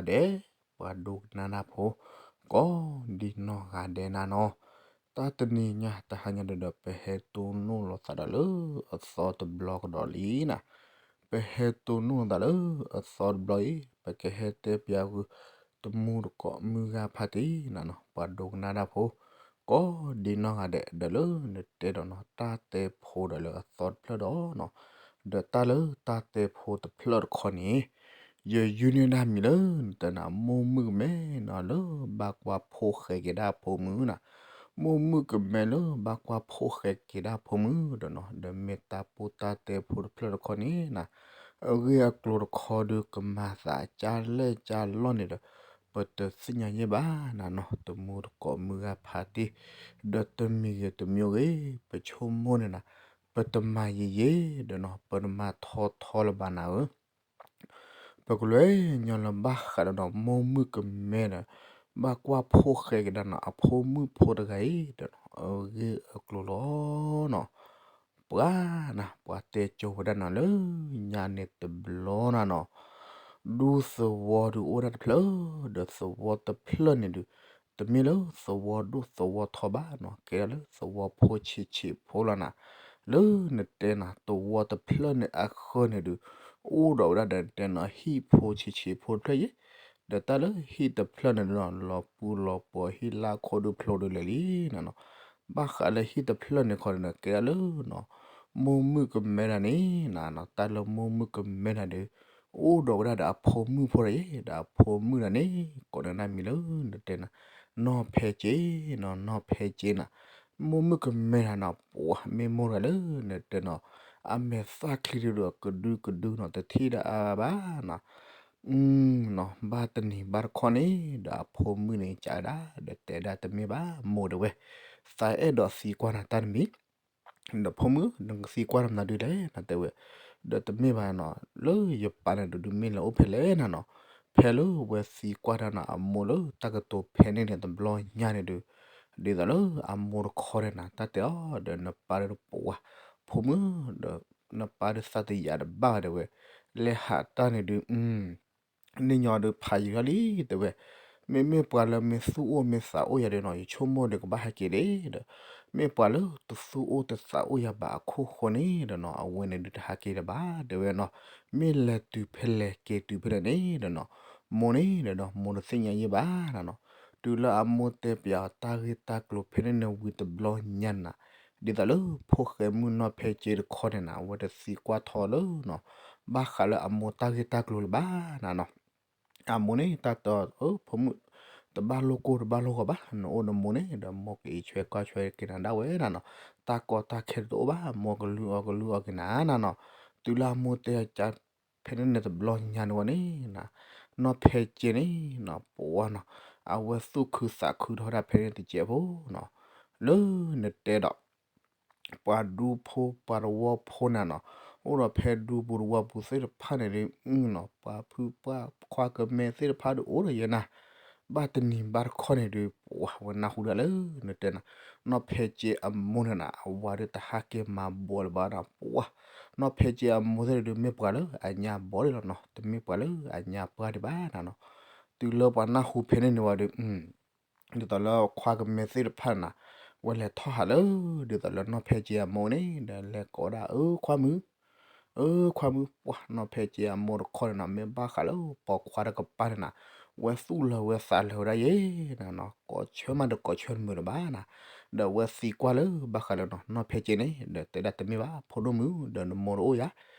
ပှၤဒိကနၣ်တၢ်ဖိ, ကိးဒံနီၢ်ဂၤဒဲးနၤနီၤ, တၢ်တနံၤညါတဟါညါဒီး ပဟဲတိၢ်နီၣ်လိာ်သးဒီးလၢအသီတဘျီကဒီးလံနၤ, ပဟဲတိၢ်နီၣ်လိာ်သးလၢအသီတဘျီအံၤ ပကဟဲတဲပၠးဃုာ် တမူတကိးမုၢ်ဂၤဖါတံၢ်နၤနီၤ ပှၤဒိကနၣ်တၢ်ဖိ, ကိးဒံနီၢ်ဂၤဒဲး ဒီးလၢနတဲဒီးနီၤ တၢ်တဲဖိဒီးလၢအသီတဖျၢၣ်ဒီးနီၤ, ဒီးတၢ်လၢတၢ်တဲဖိတဖျၢၣ်တခီန့ၣ် ယယုၢ်န့ၢ်ဒၣ်မံၤလၢနတဲနၤ မိၢ်မုၣ်ကမဲနီၤ လၢဘၣ်ကွၢ်ဖိၣ်ဃဲက့ၤဒၣ်အဖိမုၣ်နၤ, မိၢ်မုၣ်ကမဲလၢဘၣ်ကွၢ်ဖိၣ်ဃဲက့ၤဒၣ်အဖိမုၣ်ဒီးနီၤ ဒီးမ့ၢ်တၢ်ပိၢ်တၢ်တဲဖိတဖျၢၣ်တခီန့ၣ်နၤ, အဂ့ၢ်အကျိၤတခီဒီး ကမၤသးကၢ်လဲၢ်ကၢ်လီၢ်န့ၣ်ဒီး ပတသ့ၣ်ညါယဲၢ်ဘၣ်နၤနီၤ တမူတကိးမုၢ်ဂၤဖါတံၢ်, ဒီးတမံၤဂ့ၤတမံၤဂ့ၤ ပဆိကမိၣ်န့ၣ်နၤ, ပတမၤယံာ်ယံာ်ဒီးနီၤ ပတမၤထီထီလၢၤဘၣ်နၤဧၢ ပကလဲၤညီလၢဘၣ်ဃးဒီးနီၤ မိၢ်မုၣ်ကမဲဒီး ဘၣ်ကွၢ်ဖိၣ်ဃဲက့ၤဒၣ်နီၤ အဖိမုၣ်ဖိတဂၤအံၤဒီးနီၤ အဂ့ၢ်အကျိၤလီၤနီၤ, ပှၤနၤ ပှၤတဲကၠိဝဲဒၣ်နီၤ လၢညါန့ၣ်တဘျီနၤနီၤ, ဒူသဝီဒုးအိၣ်ဝဲဒၣ်တဖျၢၣ်, ဒီးသဝီတဖျၢၣ်န့ၣ်ဒုး တမ့ၢ်လၢသဝီဒိၣ်သဝီထီဘၣ်နီၤ ကဲဒၣ်လၢသဝီဖိဆံးဆံးဖိလီၤနၤ, လၢနတဲနၤ သဝီတဖျၢၣ်န့ၣ်အဃၢၤန့ၣ်ဒုး အိၣ်ဒီးဝဲဒၣ်ဒီးနတဲနီၤ ဟံၣ်ဖိဆံးဆံးဖိတဖျၢၣ်အံၤ, ဒီးတၢ်လၢဟံၣ်တဖျၢၣ်န့ၣ်နီၤ လီၤပူၤလီၤပှီၤ ဟံၣ်လၢခိၣ်ဒုးဖျိဒုးလဲၤလံနၤနီၤ, ဘၣ်ဃးလၢဟံၣ်တဖျၢၣ်န့ၣ်ခီန့ၣ် ကဲဒၣ်လၢနီၤ မိၢ်မုၣ်ကမဲဒၣ်န့ၣ်နၤနီၤ တၢ်လၢမိၢ်မုၣ်ကမဲဒၣ်ဒီး အိၣ်ဒီးဝဲဒၣ်ဒီးအဖိမုၣ်ဖိတဂၤအံၤ ဒီးအဖိမုၣ်ဒၣ်န့ၣ် ကိးန့ၢ်ဒၣ်မံၤလၢနတဲနၤ နီၢ်ဖဲက့နီၤ နီၢ်ဖဲက့နၤ, မိၢ်မုၣ်ကမဲနၤနီၤ ပှၤမ့ၢ်မိၢ်တဂၤလၢနတဲနီၤ အမဲာ်သၣ်ချံဒုးဒီးကဒုကဒုနီၤ တထံၣ်ဒီးအါဘၣ်နီၤ နီၤ ဘၣ်တနံၤဘၣ်တခီန့ၣ် ဒီးအဖိမုၣ်န့ၣ်ကးဒၣ် ဒီးတဲဒၣ်တမ့ၢ်ဘၣ် မိၢ်တဲဝဲ, သးအဲၣ်ဒိးသံကွၢ်နၤတၢ်တမံၤ ဒီးဖိမုၣ် နကသံကွၢ်တၢ်မနုၤဒုလဲၣ်နတဲဝဲ, ဒီးတမ့ၢ်ဘၣ်နီၤ လၢယပၢ်န့ၣ်ဒုးဒုးမ့ၢ်လဲၤအိၣ်ဖဲလဲၣ်နၤနီၤ, ဖဲလၢဝဲသံကွၢ်တၢ်နီၤ အမိၢ်လၢတၢ်ကတိၤဖဲန့ၣ်န့ၣ်တဘျီညါန့ၣ်ဒုး, ဒ်သိးလၢအမိၢ်တခီန့ၣ်နၤ တၢ်တဲအီၤ ဒီးနပၢ်ဒုးတပှၤ ဖိမုၣ် ဒီးနပၢ်ဒုးသးတယာ်တဘၣ်ဘၣ်တဲဝဲ, လဲၤဟးတၢ်န့ၣ်ဒုး န့ၣ်ညီဒုးဖးယံာ်ထီၣ်လံတဲဝဲ, မ့မ့ၢ်ပှၤလၢမ့ၢ်သူၣ်အိၣ်မ့ၢ်သးအိၣ်ယၤဒီးနီၤ ယဆိကမိၣ်ဒီးကဘၣ်ဟဲက့ၤလံဒီး, မ့ၢ်ပှၤလၢတသူၣ်အိၣ်တသးအိၣ်ယၤဘၣ်အခိၣ်ဃိန့ၣ်ဒီးနီၤ အဝဲန့ၣ်ဒုးတဟးက့ၤလၢၤဘၣ်တဲဝဲနီၤ, မ့ၢ်လဲၤတုၤဖဲလဲၣ်က့ၤတုၤဖဲလဲၣ်န့ၣ်ဒီးနီၤ, မိၢ်န့ၣ်ဒီးနီၤ မိၢ်တသ့ၣ်ညါယဲၢ်ဘၣ်နၤနီၤ, တုၤလၢအမိၢ်တဲပၠးအီၤတၢ်ဂ့ၢ်တၢ်ကျိၤဖဲန့ၣ်န့ၣ်ဝံၤတဘျီညါနၤ, ဒ်သိးလၢဖိၣ်ဃဲမုၣ်နီၢ်ဖဲက့တခီန့ၣ်နၤ အဝဲတသံကွၢ်ထီၣ်လၢနီၤ ဘၣ်ဃးလၢအမိၢ်တၢ်ဂ့ၢ်တၢ်ကျိၤလၢၤဘၣ်နၤနီၤ အမိၢ်န့ၣ် တၢ်တဲအီၤ ဖိမုၣ် တဘၣ်လိၣ်ကိၢ်တဘၣ်လိၣ်ဂီၤဘၣ်, နအိၣ်နမိၢ်န့ၣ် ဒီးမိၢ်ကအံးဆွဲကွၢ်ဆွဲက့ၤနၤဒၣ်ဝဲနၤနီၤ, တၢ်ကီတၢ်ခဲတအိၣ်ဘၣ်, မိၢ်ကလုၢ်အီၣ်ကလုၢ်အီၣ်က့ၤနၤနၤနီၤ, တုၤလၢအမိၢ်တဲအီၤကး ဖဲန့ၣ်န့ၣ်တဘျီညါန့ၣ်ဝဲန့ၣ်နၤ, နီၢ်ဖဲက့န့ၣ်နီၤ ပှၤနီၤ, အဝဲသူၣ်ခုသးခုထီၣ်ဝဲဒၣ်ဖဲန့ၣ်တစဲးဖိနီၤ, လၢနတဲဒီး ပှၤဒူဖိပှၤသဝီဖိနၤနီၤ, အိၣ်ဒီးဖဲဒူပူၤသဝီပူၤသ့ၣ်တဖၣ်န့ၣ်ဒုးနီၤ, ပှၤဖုပှၤခွါကမဲသ့ၣ်တဖၣ်ဒုးအိၣ်ဒီးယဲနၤ, ဘၣ်တနံၤဘၣ်တခီန့ၣ်ဒုး ပှၤဝဲနၢ်ဟူဒၣ်လၢနတဲနၤ, နီၢ်ဖဲက့အမိၢ်န့ၣ်နၤ အဝၤဒုးတဟးက့ၤမၤဘှီးလၢၤဘၣ်နၤ, ပှၤ နီၢ်ဖဲက့အမိၢ်သ့ၣ်ဒုး မ့ၢ်ပှၤလၢအညါဘီဒံးလီၤနီၤ, တမ့ၢ်ပှၤလၢအညါပှၢ်ဒံးဘၣ်နၤနီၤ, တုၤလၢပှၤနၢ်ဟူဖဲန့ၣ်န့ၣ်ဝဲဒုး ဒ်သိးလၢခွါကမဲသ့ၣ်တဖၣ်နၤ, ဝဲလဲၤထီၣ်ဟးလၢ ဒ်သိးလၢနီၢ်ဖဲက့အမိၢ်န့ၣ် ဒီးလဲၤကိးဒၣ် အၢ ခွါမုၣ်, အၢ ခွါမုၣ်, ပှၤနီၢ်ဖဲက့အမိၢ်တခီန့ၣ်နၤ မ့ၢ်ဘၣ်ဃးလၢပိာ်ခွါတကပၤန့ၣ်နၤ, ဝဲသူၣ်လၢၤဝဲသးလၢၤဝဲဒၣ်ယဲနၤနီၤ, ကိးဆၢမးဒီးကိးဆၢတမုာ်လၢၤဘၣ်နၤ, ဒီးဝဲသံကွၢ်လၢဘၣ်ဃးလၢနီၢ်ဖဲက့န့ၣ် ဒီးတဲဒၣ်တမ့ၢ်ဘၣ် ဖိဒိၣ်မုၣ် ဒီးနမိၢ်တအိၣ်ယၤ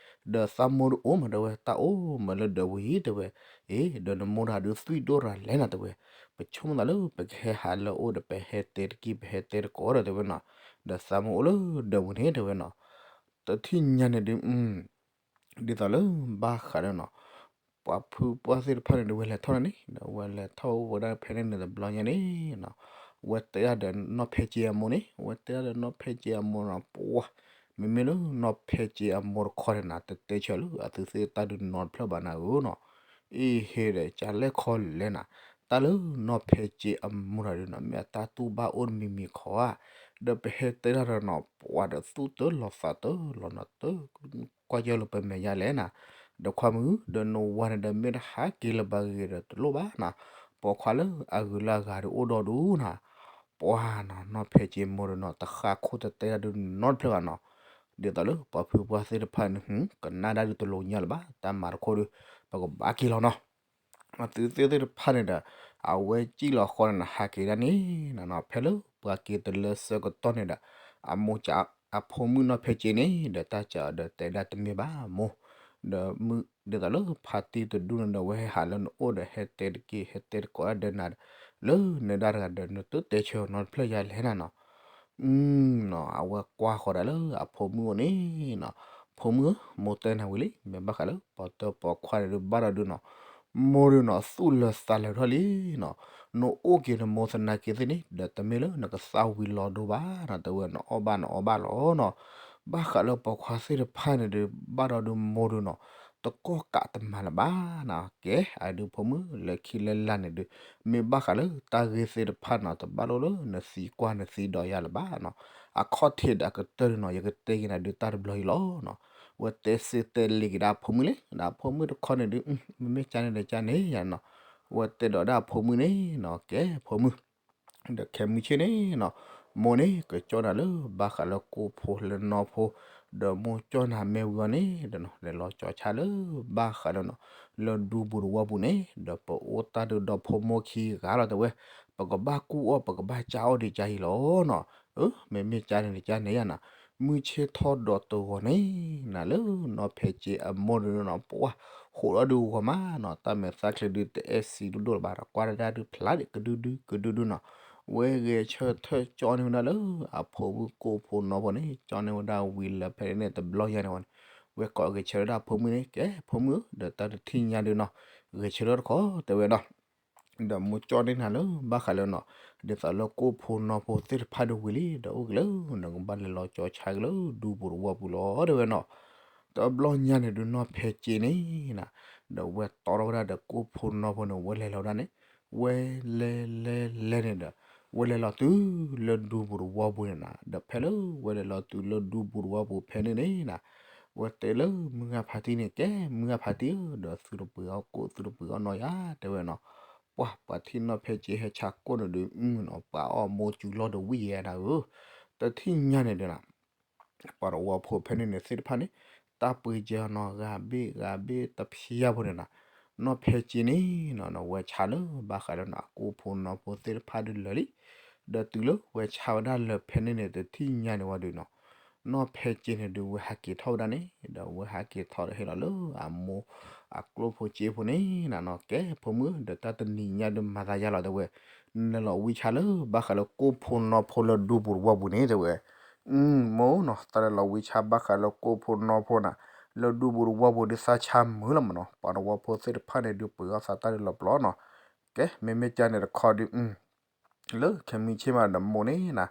ဒီးသးမိၢ်တအိၣ်မး တဲဝဲ တၢ်အိၣ်မးလၢဒၢးဝံၤ တဲဝဲ, အ့ ဒီးနမိၢ်တဂၤဒုးသွံၣ်ဒိၣ်ရၤလဲၣ်နၤ တဲဝဲ, ပဆိကမိၣ်သးလၢပကဟဲဟးလၢအအိၣ်ဒီး ပဟဲတဲတက့ၢ် ပဟဲတဲတကိးဒီး တဲဝဲနီၤ, ဒီးသးမိၢ်အိၣ်လၢဒၢးဝံၤန့ၣ် တဲဝဲနီၤ, တထံၣ်ညါန့ၣ်ဒုး ဒ်သိးလၢဘၣ်ဃးဒီးနီၤ ပှၤဖုပှၢ်သ့ၣ်တဖၣ်န့ၣ်ဒုး ဝဲလဲၤထီၣ်န့ၣ် ဒီးဝဲလဲၤထီၣ်ဝဲဒၣ်ဖဲန့ၣ်န့ၣ်တဘျီညါန့ၣ်နီၤ, ဝဲတဲဒၣ်ဒီးနီၢ်ဖဲက့အမိၢ်န့ၣ် ဝဲတဲဒၣ်ဒီးနီၢ်ဖဲက့အမိၢ်နီၤ ပှၤ မ့မ့ၢ်လၢနီၢ်ဖဲက့အမိၢ်တခီန့ၣ်နၤ တတဲဆၢလၢအသုသ့ၣ်တၢ်ဒုးနီတဖျၢၣ်ဘၣ်နၤဧၢနီၤ, အ့ဟ့ဒီး ကလဲၣ်ခီလဲၣ်နၤ, တၢ်လၢနီၢ်ဖဲက့အမိၢ်တဂၤဒုးနီၤ မ့ၢ်အတၢ်တူၢ်ဘၣ်အိၣ်တမံၤမံၤခီဧါ, ဒီးပဟဲတဲဒၣ်ဒီးနီၤ ပှၤဒီးသူၣ်တၢ်လီၤသးတၢ်လီၤနီၤ တကွၢ်ယၢ်လၢပမဲာ်ညါလဲၣ်နၤ, ဒီးခွါမုၣ်ဧၢ, ဒီးနဝၤန့ၣ်ဒီးမ့ၢ်တဟးက့ၤလၢၤဘၣ်ဂ့ၤဒီးတလိၣ်ဘၣ်နီၤ, ပိာ်ခွါလၢအဂုၤလၢအဂၤဒုးအိၣ်ဒီးဒုးနီၤ, ပှၤနီၤ နီၢ်ဖဲက့မိၢ်ဒီးနီၤ တဃၣ်ခိၣ်တတဲတၢ်ဒုးနီတဖျၢၣ်ဘၣ်နီၤ, ဒ်သိးလၢပှၤဖုပှၢ်သ့ၣ်တဖၣ်န့ၣ် ကနၣ်ဒၣ်ဒုးတလိၤညါလၢၤဘၣ်, တၢ်မၤတခီဒုး ပကဘၣ်က့ၤလီၤနီၤ အသုသ့ၣ်သ့ၣ်တဖၣ်န့ၣ်ဒီး အဝဲစံၣ်လီၤဃီန့ၣ်နီၤ ဟးက့ၤဒၣ်န့ၣ်နီၤ, ဖဲလၢပှၤက့ၤတလၢဆၢကတီၢ်န့ၣ်ဒီး အမိၢ်က အဖိမုၣ်နီၢ်ဖဲက့န့ၣ်ဒီး တၢ်စးအီၤဒီးတဲဒၣ်တမ့ၢ်ဘၣ်မိၢ်, ဒီးမုၢ်ဒ်သိးလၢဖါတံၢ်တဒူၣ်န့ၣ်ဒီး ဝဲဟဲဟးလၢနအိၣ်ဒီး ဟဲတဲတက့ၢ် ဟဲတဲတကိးဒၣ်ဒီးနၤဒီး လၢနဒၣ်တဂၤဒီး နတတဲဆၢနီတဖျၢၣ်ယၤလဲၣ်နၤနီၤ အဝဲကွၢ်ဃီၤဒၣ်လၢအဖိမုၣ်အိၣ်န့ၣ်နီၤ, ဖိမုၣ်ဧၢ, မိၢ်တဲနၤဝံၤလံ, မ့ၢ်ဘၣ်ဃးလၢပှၤတၢပှၤခွါန့ၣ်ဒုးဘၣ်ဒီးဒုးနီၤ, မိၢ်ဒုးနီၤ သူၣ်လၢၤသးလၢၤထီၣ်လံနီၤ, နအိၣ်က့ၤနမိၢ်သနာ်က့သ့ၣ်န့ၣ် ဒီးတမ့ၢ်လၢနကသၣ်ဝံၤလီၤဒိဘၣ်နီၤ, တဲဝဲနအီၣ်ဘၣ်နအီဘၣ်လီၤနီၤ, ဘၣ်ဃးလၢပှၤခွါသ့ၣ်တဖၣ်န့ၣ်ဒုး ဘၣ်ဒီးဒုးမိၢ်ဒုးနီၤ တကီၢ်ကးတမၤလၢၤဘၣ်နီၤ, ကဲ အဒုးဖိမုၣ်လၢခံလၢလာ်န့ၣ်ဒုး မ့ၢ်ဘၣ်ဃးလၢတၢ်ဂ့ၢ်သ့ၣ်တဖၣ်နီၤ တဘၣ်လိၣ်လၢနသံကွၢ်နသံဒိးယၤလၢၤဘၣ်နီၤ, အခီၣ်ထံးဒီးအကတၢၢ်ဒုးနီၤ ယကတဲက့ၤနၤဒုးတၢ်တဘျီအံၤလီၤနီၤ, ဝဲတဲစ့တဲလ့ၤက့ၤဒၣ်အဖိမုၣ်လံ, ဒီးအဖိမုၣ်တခီန့ၣ်ဒုး မ့မ့ၢ်ကန့ၣ်ဒီးကန့ၣ်ယၤနီၤ, ဝဲတဲဒီးဒၣ်အဖိမုၣ်န့ၣ်နီၤ, ကဲဖိမုၣ် ဒီးခဲမုၢ်ဆ့ၣ်န့ၣ်နီၤ, မိၢ်န့ၣ် ကကၠီၣ်နၤလၢဘၣ်ဃးလၢကိၢ်ဖိလၢနီၢ်ဖိ, ဒီးမိၢ်ကၠီၣ်နၤမ့ၢ်ဝံၤအီၤန့ၣ်ဒီးနီၤ လဲၤလီၤကၠီဆါလၢဘၣ်ဃးလၢနီၤ လၢဒူပူၤတဝီပူၤန့ၣ် ဒီးပအိၣ်တၢ်ဒုးဒီးဖိမိၢ်ခံဂၤလီၤတဲဝဲ, ပကဘၣ်ကူၣ်အီၣ် ပကဘၣ်ကၠါအီၣ်ဒံးကၠါအံၤလီၤနီၤ, အၢ မ့မ့ၢ်ကန့ၣ်ဒီးကန့ၣ်ယၤနီၤ, မုၢ်ဆ့ၣ်ထီၣ်ဒီးတဂီၤန့ၣ်နီၤ လၢနီၢ်ဖဲက့အမိၢ်ဒုးနီၤ ပှၢ် ဟိးထီၣ်ဒုးဂီၤမးနီၤ, တၢ်မဲာ်သၣ်ချံဒုးတအဲၣ်စံးဒိၣ်ဒိၣ်လၢၤဘၣ်ဒီး ကွၢ်တၢ်ဒုးဖျါဒံးကဒုဒုကဒုဒုနီၤ, ဝဲဂဲၤဆၢထၢၣ်ကၠီန့ၢ်ဝဲဒၣ်လၢ အဖိမုၣ်ကိၢ်ဖိနီၢ်ဖိန့ၣ် ကၠီန့ၢ်ဝဲဒၣ်ဝံၤလၢဖဲန့ၣ်တဘျီညါန့ၣ်ဝဲန့ၣ်, ဝဲကိးဂဲၤဆၢဝဲဒၣ်အဖိမုၣ်န့ၣ် ကဲဖိမုၣ်ဧၢ, ဒီးတၢ်တထံၣ်ညါဒုးနီၤ ဂဲၤဆၢထၢၣ်တခီတဲဝဲနီၤ ဒီးမိၢ်ကၠီၣ်န့ၢ်နၤလၢဘၣ်ဃးလၢနီၤ ဒ်သိးလၢကိၢ်ဖိနီၢ်ဖိသ့ၣ်တဖၣ်ဒုးဝံၤလံ ဒီးအိၣ်က့ၤလၢ နကဘၣ်လဲၤလီၤကၠီဆါက့ၤလၢဒူပူၤတဝီပူၤလီၤတဲဝဲနီၤ, တဘျီညါန့ၣ်ဒုးနီၢ်ဖဲက့န့ၣ်နီၤ, ဒီးဝဲတီထီၣ်ဝဲဒၣ်ဒီးကိၢ်ဖိနီၢ်ဖိန့ၣ် ဝဲလဲၤလီၤဝဲဒၣ်န့ၣ်, ဝဲလဲၤလဲၤလဲၤန့ၣ်ဒီး ဝဲလဲၤလီၤတုၤလၢဒူပူၤတဝီပူၤန့ၣ်နီၤ, ဒီးဖဲလၢဝဲလဲၤလီၤတုၤလၢဒူပူၤတဝီပူၤဖဲန့ၣ်န့ၣ်နီၤ, ဝဲတဲလၢမုၢ်ဂၤဖါတံၢ်န့ၣ် ကဲမုၢ်ဂၤဖါတံၢ်ဧၢ, ဒီးသုတပှ့ၤအီၣ်ကိၢ်သုတပှ့ၤအီၣ်နီၢ်ယၤတဲဝဲနီၤ, ပှၢ်ပှၤထံၣ်နီၢ်ဖဲက့ဟဲဆါကိၢ်န့ၣ်ဒုး အုနီၤ ပှၤအီၣ်မိၢ်စုလီၢ်ဒီးဝံၣ်ယဲနၤဧၢ, တထံၣ်ညါန့ၣ်ဒုးနီၤ ပှၤတဝီဖိဖဲန့ၣ်န့ၣ်သ့ၣ်တဖၣ်န့ၣ် တၢ်ပှ့ၤကဲအီၤနီၤ ဂၤဘ့ၣ်ဂၤဘ့ၣ်တဖျါဖိန့ၣ်နီၤ, နီၢ်ဖဲက့န့ၣ်နီၤ ဝဲဆါလၢဘၣ်ဃးဒီးနီၤ ကိၢ်ဖိနီၢ်ဖိသ့ၣ်တဖၣ်ဒုးလၢာ်လံ, ဒီးတုၤလၢဝဲဆါဝဲဒၣ်လၢာ်ဖဲန့ၣ်န့ၣ် တထံၣ်ညါန့ၣ်ဝဲဒုးနီၤ နီၢ်ဖဲက့န့ၣ်ဒုး ဝဲဟးက့ၤထီၣ်ဝဲဒၣ်န့ၣ် ဒီးဝဲဟးက့ၤထီၣ်ဒီးဟ့ၣ်လီၤလၢအမိၢ်အကျိၣ်ဖိက့ဖိန့ၣ်နီၤ, ကဲဖိမုၣ် ဒီးတၢ်တနံၤညါဒုးမၤသးယါလီၤတဲဝဲ, နလဲၤလီၤဝံဆါလၢဘၣ်ဃးလၢကိၢ်ဖိနီၢ်ဖိလၢဒူပူၤတဝီပူၤန့ၣ်တဲဝဲ, မိၢ်နီၤ သးလဲၤလီၤဝံဆါဘၣ်ဃးလၢကိၢ်ဖိနီၢ်ဖိနီၤ, လၢဒူပူၤတဝီပူၤဒုးသးဆါမုာ်လီၤမးနီၤ, ပှၤတဝီဖိသ့ၣ်တဖၣ်န့ၣ်ဒုးပှ့ၤအီၣ်သးတၢ်ဒုးလီၤပျီနီၤ, ကဲ မ့မ့ၢ်ကန့ၣ်တခီဒုး လၢခဲမုၢ်ဆ့ၣ်မးဒီးမိၢ်န့ၣ်နီၤ,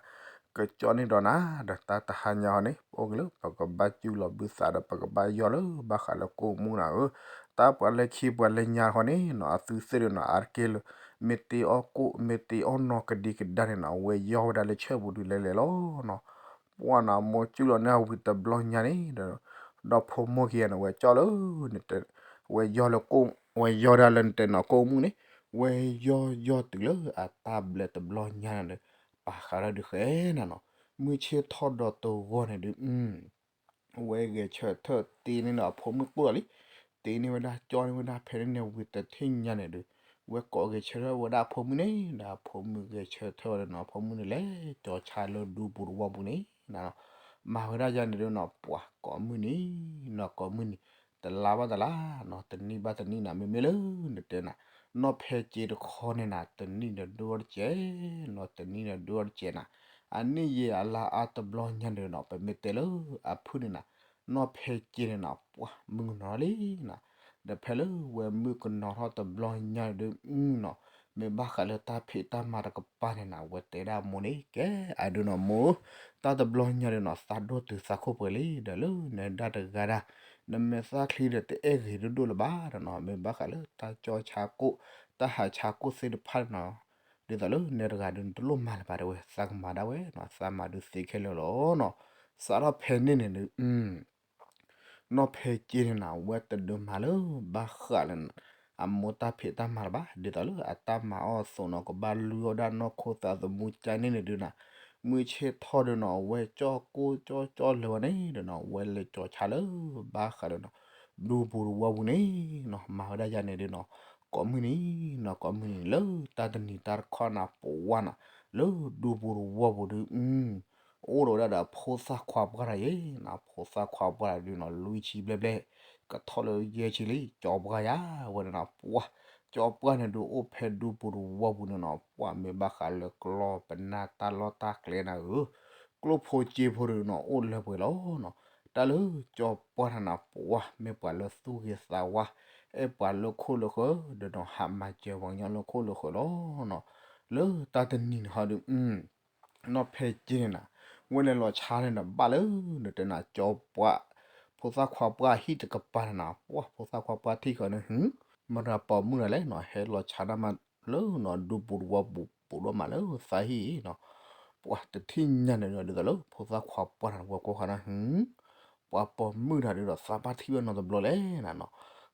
ကကၠီန့ၢ်ဒီးနၤ ဒီးတၢ်တဟါညါဟီန့ၣ် ပအိၣ်က့ၤလၢ ပကဘၣ်စူၢ်လီၤဘုသးဒီးပကဘၣ်ယီၢ်လၢဘၣ်ဃးလၢကိၢ်မူနၤဧၢ, တၢ်ပှၤလၢခံပှၤလၢညါတခီန့ၣ်နီၤ အသုသ့ၣ်ဒုးနီၤ အါတက့ၢ်လၢ မ့ၢ်တ့အီၣ်ကိၢ် မ့ၢ်တ့အီၣ်နီၢ်ကဒံကဒါန့ၣ်နီၤ အဝဲယီၢ်ဝဲဒၣ်လၢဆၢပူၤဒုးလဲၤလဲၤလီၤနီၤ, ပှၢ်နီၤ မိၢ်စူၢ်လီၤန့ၢ်အဝံၤတဘျီညါန့ၣ်ဒီး ဒီဖိမိၢ်ခံဂၤန့ၣ် ဝဲကၠီလၢ ဝဲယီၢ်လၢကိၢ် ဝဲယီၢ်ဒၣ်လၢနတဲနီၤကိၢ်မူန့ၣ် ဝဲယီၢ်ယီၢ်တုၤလၢအတၢ်ဘျဲးတဘျီညါန့ၣ်ဒီး ပာ်ဃာ်ထီၣ်ဒုးဃဲနၤနီၤ, မုၢ်ဆ့ၣ်ထီၣ်ဒီးတဂီၤန့ၣ်ဒုး ဝဲဂဲၤဆၢထၢၣ်တ့န့ၢ်ဒီးအဖိမုၣ်ကိၢ်လီၤလံ, တ့န့ၢ်ဝဲဒၣ်ကၠီန့ၢ်ဝဲဒၣ်ဖဲန့ၣ်န့ၣ်ဝံၤတထံၣ်ညါန့ၣ်ဒုး ဝဲကိးဂဲၤဆၢထၢၣ်ဝဲဒၣ်အဖိမုၣ်န့ၣ် ဒီးအဖိမုၣ်ဂဲၤဆၢထၢၣ်ဝဲဒၣ်နီၤ အဖိမုၣ်န့ၣ်လဲၤကၠီဆါလၢဒူပူၤတဝီပူၤန့ၣ်နီၤ, မၤဝဲဒၣ်ယၤန့ၣ်ဒုးနီၤ ပှၤကိးမုၢ်နံၤ နီၤကိးမုၢ်နံၤ တလါဘၣ်တလါနီၤ တနံၣ်ဘၣ်တနံၣ်နီၤ မ့မ့ၢ်လၢနတဲနၤ နီၢ်ဖဲက့တခီန့ၣ်နၤ တနံၣ်ဒီးဒိၣ်ထီၣ်တစဲးနီၤ တနံၣ်ဒီးဒိၣ်ထီၣ်တစဲးနၤ, အနံၣ်ယံာ်အလါအါတဘျီညါန့ၣ်နီၤ ပမ့ၢ်တဲလၢအဖုၣ်န့ၣ်နၤ နီၢ်ဖဲက့န့ၣ်နီၤ ပှၤမုၣ်ကနီၤလံနၤ, ဒီးဖဲလၢဝဲမုၣ်ကနီၤထီၣ်တဘျီညါန့ၣ်ဒုးနီၤ မ့ၢ်ဘၣ်ဃးလၢတၢ်ဖံးတၢ်မၤတကပၤန့ၣ်နၤ ဝဲတဲဒၣ်မိၢ်န့ၣ် ကဲအဒုးနီၤမိၢ် တၢ်တဘျီညါန့ၣ်နီၤ သးဒိၣ်တုၤသးခိၣ်ပှဲၤလံ ဒီးလၢနဒၣ်တဂၤဒၣ် နမဲာ်သၣ်ချံဒီးတအဲၣ်ဂ့ၤဒိၣ်ဒိၣ်လၢၤဘၣ်ဒီးနီၤ မ့ၢ်ဘၣ်ဃးလၢတၢ်ကၠီဆါကိၢ် တၢ်ဟးဆါကိၢ်သ့ၣ်တဖၣ်န့ၣ်နီၤ ဒ်သိးလၢနတဂၤဒုးနတလိၣ်မၤလၢၤဘၣ်တဲဝဲ သးကမၤဒၣ်ဝဲနီၤ သးမၤဒုးသ့ခဲလၢာ်လီၤနီၤ, စးထီၣ်ဖဲန့ၣ်န့ၣ်ဒုး နီၢ်ဖဲက့န့ၣ်နၤ အဝဲတဒုးမၤလၢဘၣ်ဃးလၢ အမိၢ်တၢ်ဖံးတၢ်မၤလၢၤဘၣ်, ဒ်သိးလၢအတၢ်မၤအီၣ်အသိးနီၤ ကဘၣ်လူအီၣ်ဒၣ်နီၢ်ခိသးသမူကါန့ၣ်န့ၣ်ဒုးနၤ, မုၢ်ဆ့ၣ်ထီၣ်ဒုးနီၤ အဝဲကၠီၣ်ကိၢ်ကၠီၣ်ကၠီၣ်လၢၤဝဲန့ၣ်ဒုးနီၤ အဝဲလဲၤကၠီၤဆါလၢဘၣ်ဃးလၢနီၤ ဒူပူၤတဝီပူၤန့ၣ်နီၤ မၤဝဲဒၣ်ယၤန့ၣ်ဒုးနီၤ ကိးမုၢ်နံၤနီၤ ကိးမုၢ်နံၤလၢတၢ်တနံၤတၢ်တခီနၤ ပဝါနၤ လၢဒူပူၤတဝီပူၤဒုး အိၣ်ဒီးဝဲဒၣ်ဒီးဖိသၣ်ခွါပှၢ်တဂၤယဲနီၤ, ဖိသၣ်ခွါပှၢ်တဂၤဒုးနီၤ လွံၢ်ဆံဘျဲၣ်ဘျဲၣ် ကထီၣ်လၢယဲၢ်ဆံလံ ကၠီပှၢ်ယၤဝဲန့ၣ်နီၤ ပှၢ် ကၠီပှၢ်န့ၣ်ဒုးအိၣ်ဖဲဒူပူၤတဝီပူၤန့ၣ်နီၤ ပှၢ်မ့ၢ်ဘၣ်ဃးလၢကျီပနၢ်တၢ်လီၢ်တၢ်ကျဲနၤဧၢ, ကျိၣ်ဖိစ့ဖိဒုးနီၤ အိၣ်လၢပှဲၤလီၤနီၤ, တၢ်လၢကၠီပှၢ်တဂၤနၤ ပှၢ်မ့ၢ်ပှၤလၢသူၣ်ဂ့ၤသးဝါ အဲၣ်ပှၤလၢခိၣ်လၢဃၢၤ ဒီးနီၤ ဟးမၤစၢၤပှၤကညီလၢခိၣ်လၢဃၢၤလီၤနီၤ, လၢတၢ်တနံၤန့ၣ်ဟီဒုး နီၢ်ဖဲက့န့ၣ်နၤ ဝဲလဲၤလီၤဆါန့ၣ်ဒီးဘၣ်လၢ နတဲနၤကၠီပှၢ် ဖိသၣ်ခွါပှၢ်ဟံၣ်တကပၤန့ၣ်နၤ ပှၢ်ဖိသၣ်ခွါပှၢ်ထံၣ်ဃီန့ၣ် ဟူ မတၤပိာ်မုၣ်တဂၤလဲၣ်နီၤ ဟဲလီၤဆါဒၣ်မးလၢနီၤ ဒူပူၤတဝီပူၤ ပိာ်ဒိၣ်မးလၢသးဟံၣ်နီၤ, ပှၢ်တထံၣ်ညါန့ၣ်ဒီး ဒ်သိးလၢဖိသၣ်ခွါပှၢ်န့ၣ် ဝဲကွၢ်ဃီန့ၣ် ဟူ ပှၤပိာ်မုၣ်တဂၤဒုးဒီးသးဘၣ်ထံၣ်ဝဲနီၤတဘျီလဲၣ်နၤနီၤ,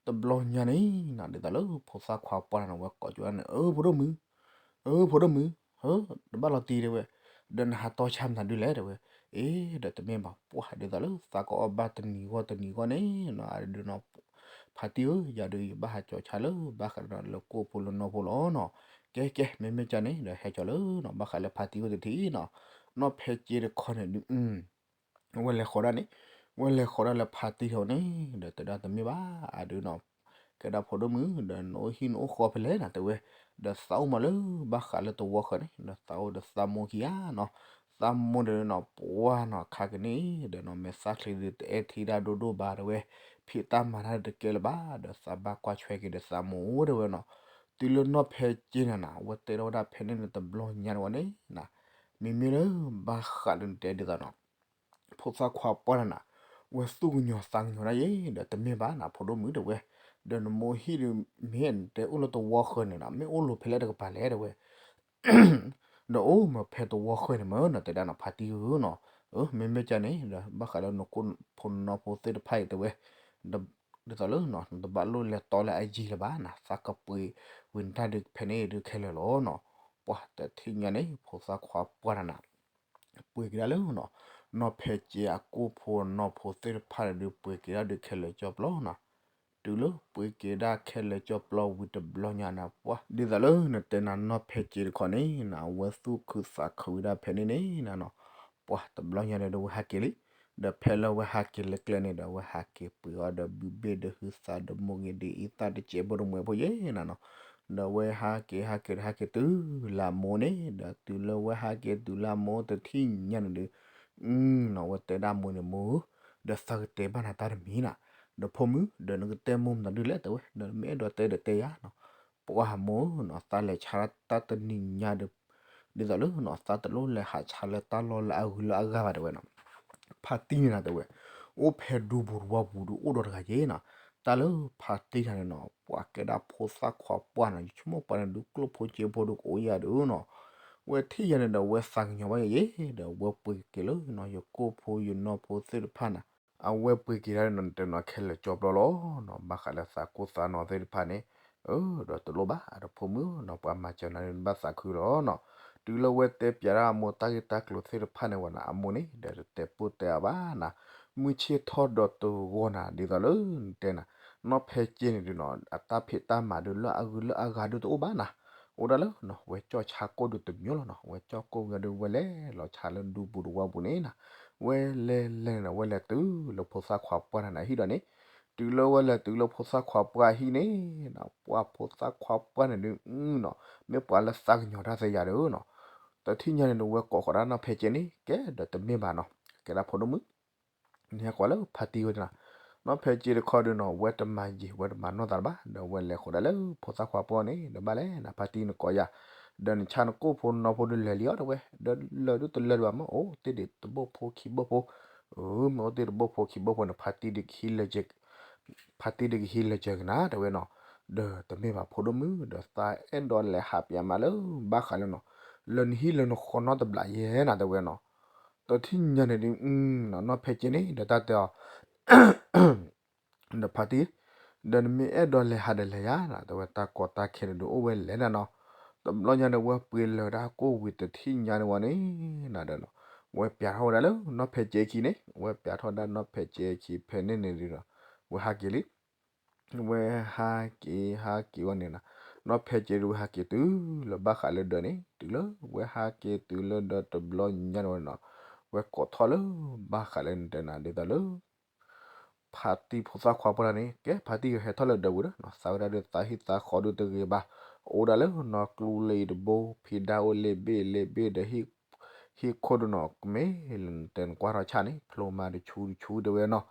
တဘျီညါန့ၣ်နၤ ဒ်သိးလၢဖိသၣ်ခွါပှၢ်န့ၣ် ဝဲကိးကၠီန့ၣ် အၢ ဖိဒိၣ်မုၣ် အၢ ဖိဒိၣ်မုၣ် ဟၢ တဘၣ်လီၤတံၢ်တဲဝဲ, ဒီးနဟးတီဆါမနုၤဒုးလဲၣ်တဲဝဲ, အ့ ဒီးတမ့ၢ်ဘၣ် ပှၢ် ဒ်သိးလၢသးကအီၣ်ဘၣ်တနံၤဂီၢ်တနံၤဂီၢ်န့ၣ်နီၤ အဒုးနီၤ ဖါတံၢ်ဧၢ ယၤဒုးယဘၣ်ဟးကၠီၤဆါလၢဘၣ်ဃးဒီးလၢကိၣ်ဖိလၢနီၢ်ဖိလီၤနီၤ, ကဲကဲ မ့မ့ၢ်ကၠီန့ၣ် ဒီးဟဲကၠီၤလၢနီၤ ဘၣ်ဃးလၢဖါတံၢ်ဝဲတထံၣ်နီၤ, နီၢ်ဖဲက့တခီန့ၣ်ဒုး ဝဲလဲၤဃီၤဒၣ်န့ၣ်, ဝဲလဲၤဃီၤဒၣ်လၢဖါတံၢ်ထီၣ်န့ၣ် ဒီးတဲဒၣ်တမ့ၢ်ဘၣ် အဒုးနီၤ, ကဲဒၣ်ဖိဒိၣ်မုၣ် ဒီးနအိၣ်ဟံၣ်နအိၣ်ဃီဖဲလဲၣ်နၤတဲဝဲ, ဒီးသးအိၣ်မးလၢဘၣ်ဃးလၢတဝီဃၢၤန့ၣ် ဒီးသးအိၣ်ဒီးသးမိၢ်ခံဂၤနီၤ, သးမိၢ်ဒီးနီၤ ပှၢ်နီၤ ခါကန့ၣ် ဒီးနီၤ မဲာ်သၣ်ချံဒုးတအဲၣ်ထံဒၣ်ဒိၣ်ဒိၣ်ဘၣ်တဲဝဲ, ဖံးတၢ်မၤတၢ်တကဲလၢၤဘၣ် ဒီးသးဘၣ်ကွၢ်ဆွဲက့ၤဒီးသးမိၢ်တဲဝဲနီၤ, တုၤလၢနီၢ်ဖဲက့န့ၣ်နၤ အဝဲတဲထီၣ်ဝဲဒၣ်ဖဲန့ၣ်န့ၣ်တဘျီညါန့ၣ်ဝဲန့ၣ်နၤ, မ့မ့ၢ်လၢဘၣ်ဃးလၢနတဲဒ်သိးနီၤ ဖိသၣ်ခွါပှၢ်တဂၤနၤ, ဝဲသူၣ်ကညီၤသးကညီၤဒၣ်ယဲ ဒီးတမ့ၢ်ဘၣ်နၤ ဖိဒိၣ်မုၣ်တဲဝဲ, ဒီးနမိၢ်ဟံၣ်ဒုး မ့ၢ်နတဲအိၣ်လၢတဝီဃၢၤန့ၣ်နၤ မ့ၢ်အိၣ်လိၤဖဲလဲၣ်တကပၤလဲၣ်တဲဝဲ, ဒီးအိၣ်မးဖဲတဝီဃၢၤန့ၣ်မး နတဲဒၣ်နၤဖါတံၢ်ဧၢနီၤ, မ့မ့ၢ်ကၠီန့ၣ် ဒီးဘၣ်ဃးလၢနကိၣ်ဖိနနီၢ်ဖိသ့ၣ်တဖၣ်အံၤတဲဝဲ, ဒ်သိးလၢနတဘၣ်လိၣ်လဲၤတီလၢအယံၤလၢၤဘၣ်နၤ သးကပှ့ၤဝံၤနတၢ်ဒုးဖဲန့ၣ်ဒုးခဲလၢာ်လီၤနီၤ, ပှၢ်တထံၣ်ညါန့ၣ် ဖိသၣ်ခွါပှၢ်တဂၤနၤ ပှ့ၤက့ၤဒၣ်လၢနီၤ, နီၢ်ဖဲက့အကိၣ်ဖိနီၢ်ဖိသ့ၣ်တဖၣ်န့ၣ်ဒုး ပှ့ၤက့ၤဒၣ်ဒုးခဲလၢာ်ကၠီပျီနီၤ, တုၤလၢပှ့ၤက့ၤဒၣ်ခဲလၢာ်ကၠီပျီဝံၤတဘျီညါနၤ ပှၢ် ဒ်သိးလၢနတဲနၤနီၢ်ဖဲက့တခီန့ၣ်နၤ အဝဲသူၣ်ခုသးခုဝံၤဒၣ်ဖဲန့ၣ်န့ၣ်နၤနီၤ, ပှၢ်တဘျီညါန့ၣ်ဒီးဝဲဟးက့ၤလံ, ဒီးဖဲလၢဝဲဟးက့ၤလၢကျဲန့ၣ်ဒီး ဝဲဟးက့ၤပှ့ၤအီၤဒီးဘုဘ့ၣ်ဒီးဟုသးဒီးမိၢ်ဂ့ၤဒ်အံသၣ်တစဲးဖိတမှဲၤဖိယဲနၤနီၤ, ဒီးဝဲဟးက့ၤဟးက့ၤဒီးဟးက့ၤတုၤလၢအမိၢ်န့ၣ် ဒီးတုၤလၢဝဲဟးက့ၤတုၤလၢအမိၢ်တထံၣ်ညါန့ၣ်ဒီး နီၤ ဝဲတဲဒၣ်မိၢ်န့ၣ် မိၢ်ဧၢ, ဒီးသးကတဲဘၣ်နၤတၢ်တမံၤနၤ, ဒီးဖိမုၣ် ဒီးနကတဲမိၢ်မနုၤဒုးလဲၣ်တဲဝဲ ဒီးမ့ၢ်အဲၣ်ဒိးတဲဒီးတဲယၤနီၤ, ပှၢ်မိၢ်ဧၢနီၤ သးလဲၤဆါတၢ်တနံၤညါဒီး ဒ်သိးလၢနီၤ သးတလိၣ်လဲၤဟးဆါလၢတၢ်လီၢ်လၢအဂုၤလၢအဂၤဘၣ်တဲဝဲနီၤ, ဖါတံၢ်န့ၣ်နၤတဲဝဲ, အိၣ်ဖဲဒူပူၤတဝီပူၤဒုးအိၣ်ဒီးတဂၤယဲနီၤ, တၢ်လၢဖါတံၢ်တဂၤန့ၣ်နီၤ ပှၢ်ကဲဒၣ်ဖိသၣ်ခွါပှၢ်နီၤ ယဆိကမိၣ်ပှၢ်န့ၣ်ဒုးကျိၣ်ဖိစ့ဖိဒုးကအိၣ်ယၤဒုးနီၤ ဝဲထံၣ်ယၤန့ၣ်ဒီး ဝဲသးကညီၤဘၣ်ယဲ ဒီးဝဲပှ့ၤက့ၤလၢနီၤ ယကိၣ်ဖိယနီၢ်ဖိသ့ၣ်တဖၣ်နၤ, အဝဲပှ့ၤက့ၤဒၣ်နီၤ တဲနီၤ ခဲလၢာ်ကၠီပျီလီၤနီၤ ဘၣ်ဃးလၢသးကိၢ်သးနီၤသ့ၣ်တဖၣ်န့ၣ်, အၢ ဒီးတလိၣ်ဘၣ် ဒီးဖိမုၣ်နီၤ ပှၤမၤစၢၤနၤန့ၣ် နဘၣ်သးခုလီၤနီၤ, တုၤလၢဝဲတဲပျးဒၣ်အမိၢ်တၢ်ဂ့ၢ်တၢ်ကျိၤသ့ၣ်တဖၣ်န့ၣ်ဝဲနၤ အမိၢ်န့ၣ် ဒီးတတဲပိၢ်တဲအါဘၣ်နၤ, မုၢ်ဆ့ၣ်ထီၣ်ဒီးတဂီၤနၤ ဒ်သိးလၢနတဲနၤ, နီၢ်ဖဲက့န့ၣ်ဒုးနီၤ အတၢ်ဖံးတၢ်မၤဒုးလၢအဂုၤလၢအဂၤဒုးတအိၣ်ဘၣ်နၤ, အိၣ်ဒၣ်လၢနီၤ ဝဲကၠီၣ်ဆါကိၣ်ဒုးတမံၤလီၤနီၤ ဝဲကၠီၣ်ကိၣ်ဝံၤဒီးဝဲလဲၤလီၤဆါလၢဒူပူၤတဝီပူၤန့ၣ်နၤ, ဝဲလဲၤလဲၤန့ၣ်ဒီး ဝဲလဲၤတုၤလၢဖိသၣ်ခွါပှၢ်တဂၤနၤဟံၣ်ဒီးန့ၣ်, တုၤလၢဝဲလဲၤတုၤလၢဖိသၣ်ခွါပှၢ်ဟံၣ်န့ၣ်နၤ ပှၢ်ဖိသၣ်ခွါပှၢ်န့ၣ်ဒုးနီၤ မ့ၢ်ပှၤလၢသးကညီၤတၢ်သ့ယၤဒီးနီၤ, တထံၣ်ညါန့ၣ်ဒီး ဝဲကိးဃီၤဒၣ်နီၢ်ဖဲက့န့ၣ် ကဲဒီးတမ့ၢ်ဘၣ်နီၤ ကဲဒၣ်ဖိဒိၣ်မုၣ် နဟဲကွၢ်လၢဖါတံၢ်ဝဲဒၣ်နၤ, နီၢ်ဖဲက့တခီဒုးနီၤ ဝဲတမၤယံာ် ဝဲတမၤနီၢ်သးလၢၤဘၣ် ဒီးဝဲလဲၤဃီၤဒၣ်လၢဖိသၣ်ခွါပှၢ်န့ၣ် ဒီးဘၣ်လဲၣ်နၤ ဖါတံၢ်နကိးယၤ, ဒီးနဆါနကိၣ်ဖိနနီၢ်ဖိဒုးလၢာ်လံအီၤတဲဝဲ, ဒီးလၢာ်ဒုးတလၢာ်ဒံးဘၣ် မ့ၢ်အိၣ်တ့ၢ်ဒံးတဘိၣ်ဖိခံဘိၣ်ဖိ, အၢ မ့ၢ်အိၣ်တ့ၢ်တဘိၣ်ဖိခံဘိၣ်ဖိန့ၣ် ဖါတံၢ်ဒုးကဟံးလၢာ်စၢၤ ဖါတံၢ်ဒုးကဟံးလၢာ်စၢၤက့ၤနၤတဲဝဲနီၤ, ဒီးတမ့ၢ်ဘၣ်ဖိဒိၣ်မုၣ် ဒီးသးအဲၣ်ဒိးလဲၤဟးပၠးမးလၢ ဘၣ်ဃးလၢနီၤ, လၢနဟံၣ်လၢနဃီနီတဘျီယဲနၤတဲဝဲနီၤ, တထံၣ်ညါန့ၣ်ဒုး နီၢ်ဖဲက့န့ၣ် ဒီးတၢ်တဲအီၤ ဒီးဖါတံၢ်, ဒီးနမ့ၢ်အဲၣ်ဒိးလဲၤဟးဒီးလဲၤယၤနီၤ, တဲဝဲတၢ်ကီတၢ်ခဲန့ၣ်ဒုးအိၣ်ဝဲလဲၣ်နၤနီၤ. တဘျီညါန့ၣ် ဝဲပှ့ၤလၢၤဒၣ်ကိၣ်ဝံၤတထံၣ်ညါန့ၣ်ဝံၤန့ၣ်နၤဒီးနီၤ, ဝဲပျးထီၣ်ဝဲဒၣ်လၢနီၢ်ဖဲက့ခံန့ၣ်, ဝဲပျးထီၣ်ဒၣ်နီၢ်ဖဲက့ခံဖဲန့ၣ်န့ၣ်ဒုးနီၤ, ဝဲဟးက့ၤလံ ဝဲဟးက့ၤဟးက့ၤဝဲန့ၣ်နီၤ, နီၢ်ဖဲက့ဒုးဝဲဟးက့ၤတုၤလၢဘၣ်ဃးလၢဒၢးန့ၣ်, တုၤလၢဝဲဟးက့ၤတုၤလၢဒၢးတဘျီညါန့ၣ်ဝဲနီၤ, ဝဲကိးထီၣ်လၢဘၣ်ဃးလၢနတဲနၤဒ်သိးလၢ ဖါတံၢ်ဖိသၣ်ခွါပှၢ်န့ၣ် ကဲဖါတံၢ်ကဟဲထီၣ်လၢဒၢးပူၤဒီးနီၤ, သးဝဲဒၣ်ဒီးသးဟံၣ်သးဃီဒုးတဂ့ၤဘၣ်, အိၣ်ဒၣ်လၢနီၢ်ကျူလၢအံၤတဘိ, ဖံဒါအိၣ်လ့ၣ်ဘ့ၣ်လ့ၣ်ဘ့ၣ်ဒီး ဟံၣ်ခိၣ်ဒုးနီၤ, ကမ့ၢ်လၢနတဲနကွၢ်ထီၣ်ဆၣ်န့ၣ် ဖျိမးတဆူတဆူတဲဝဲနီၤ.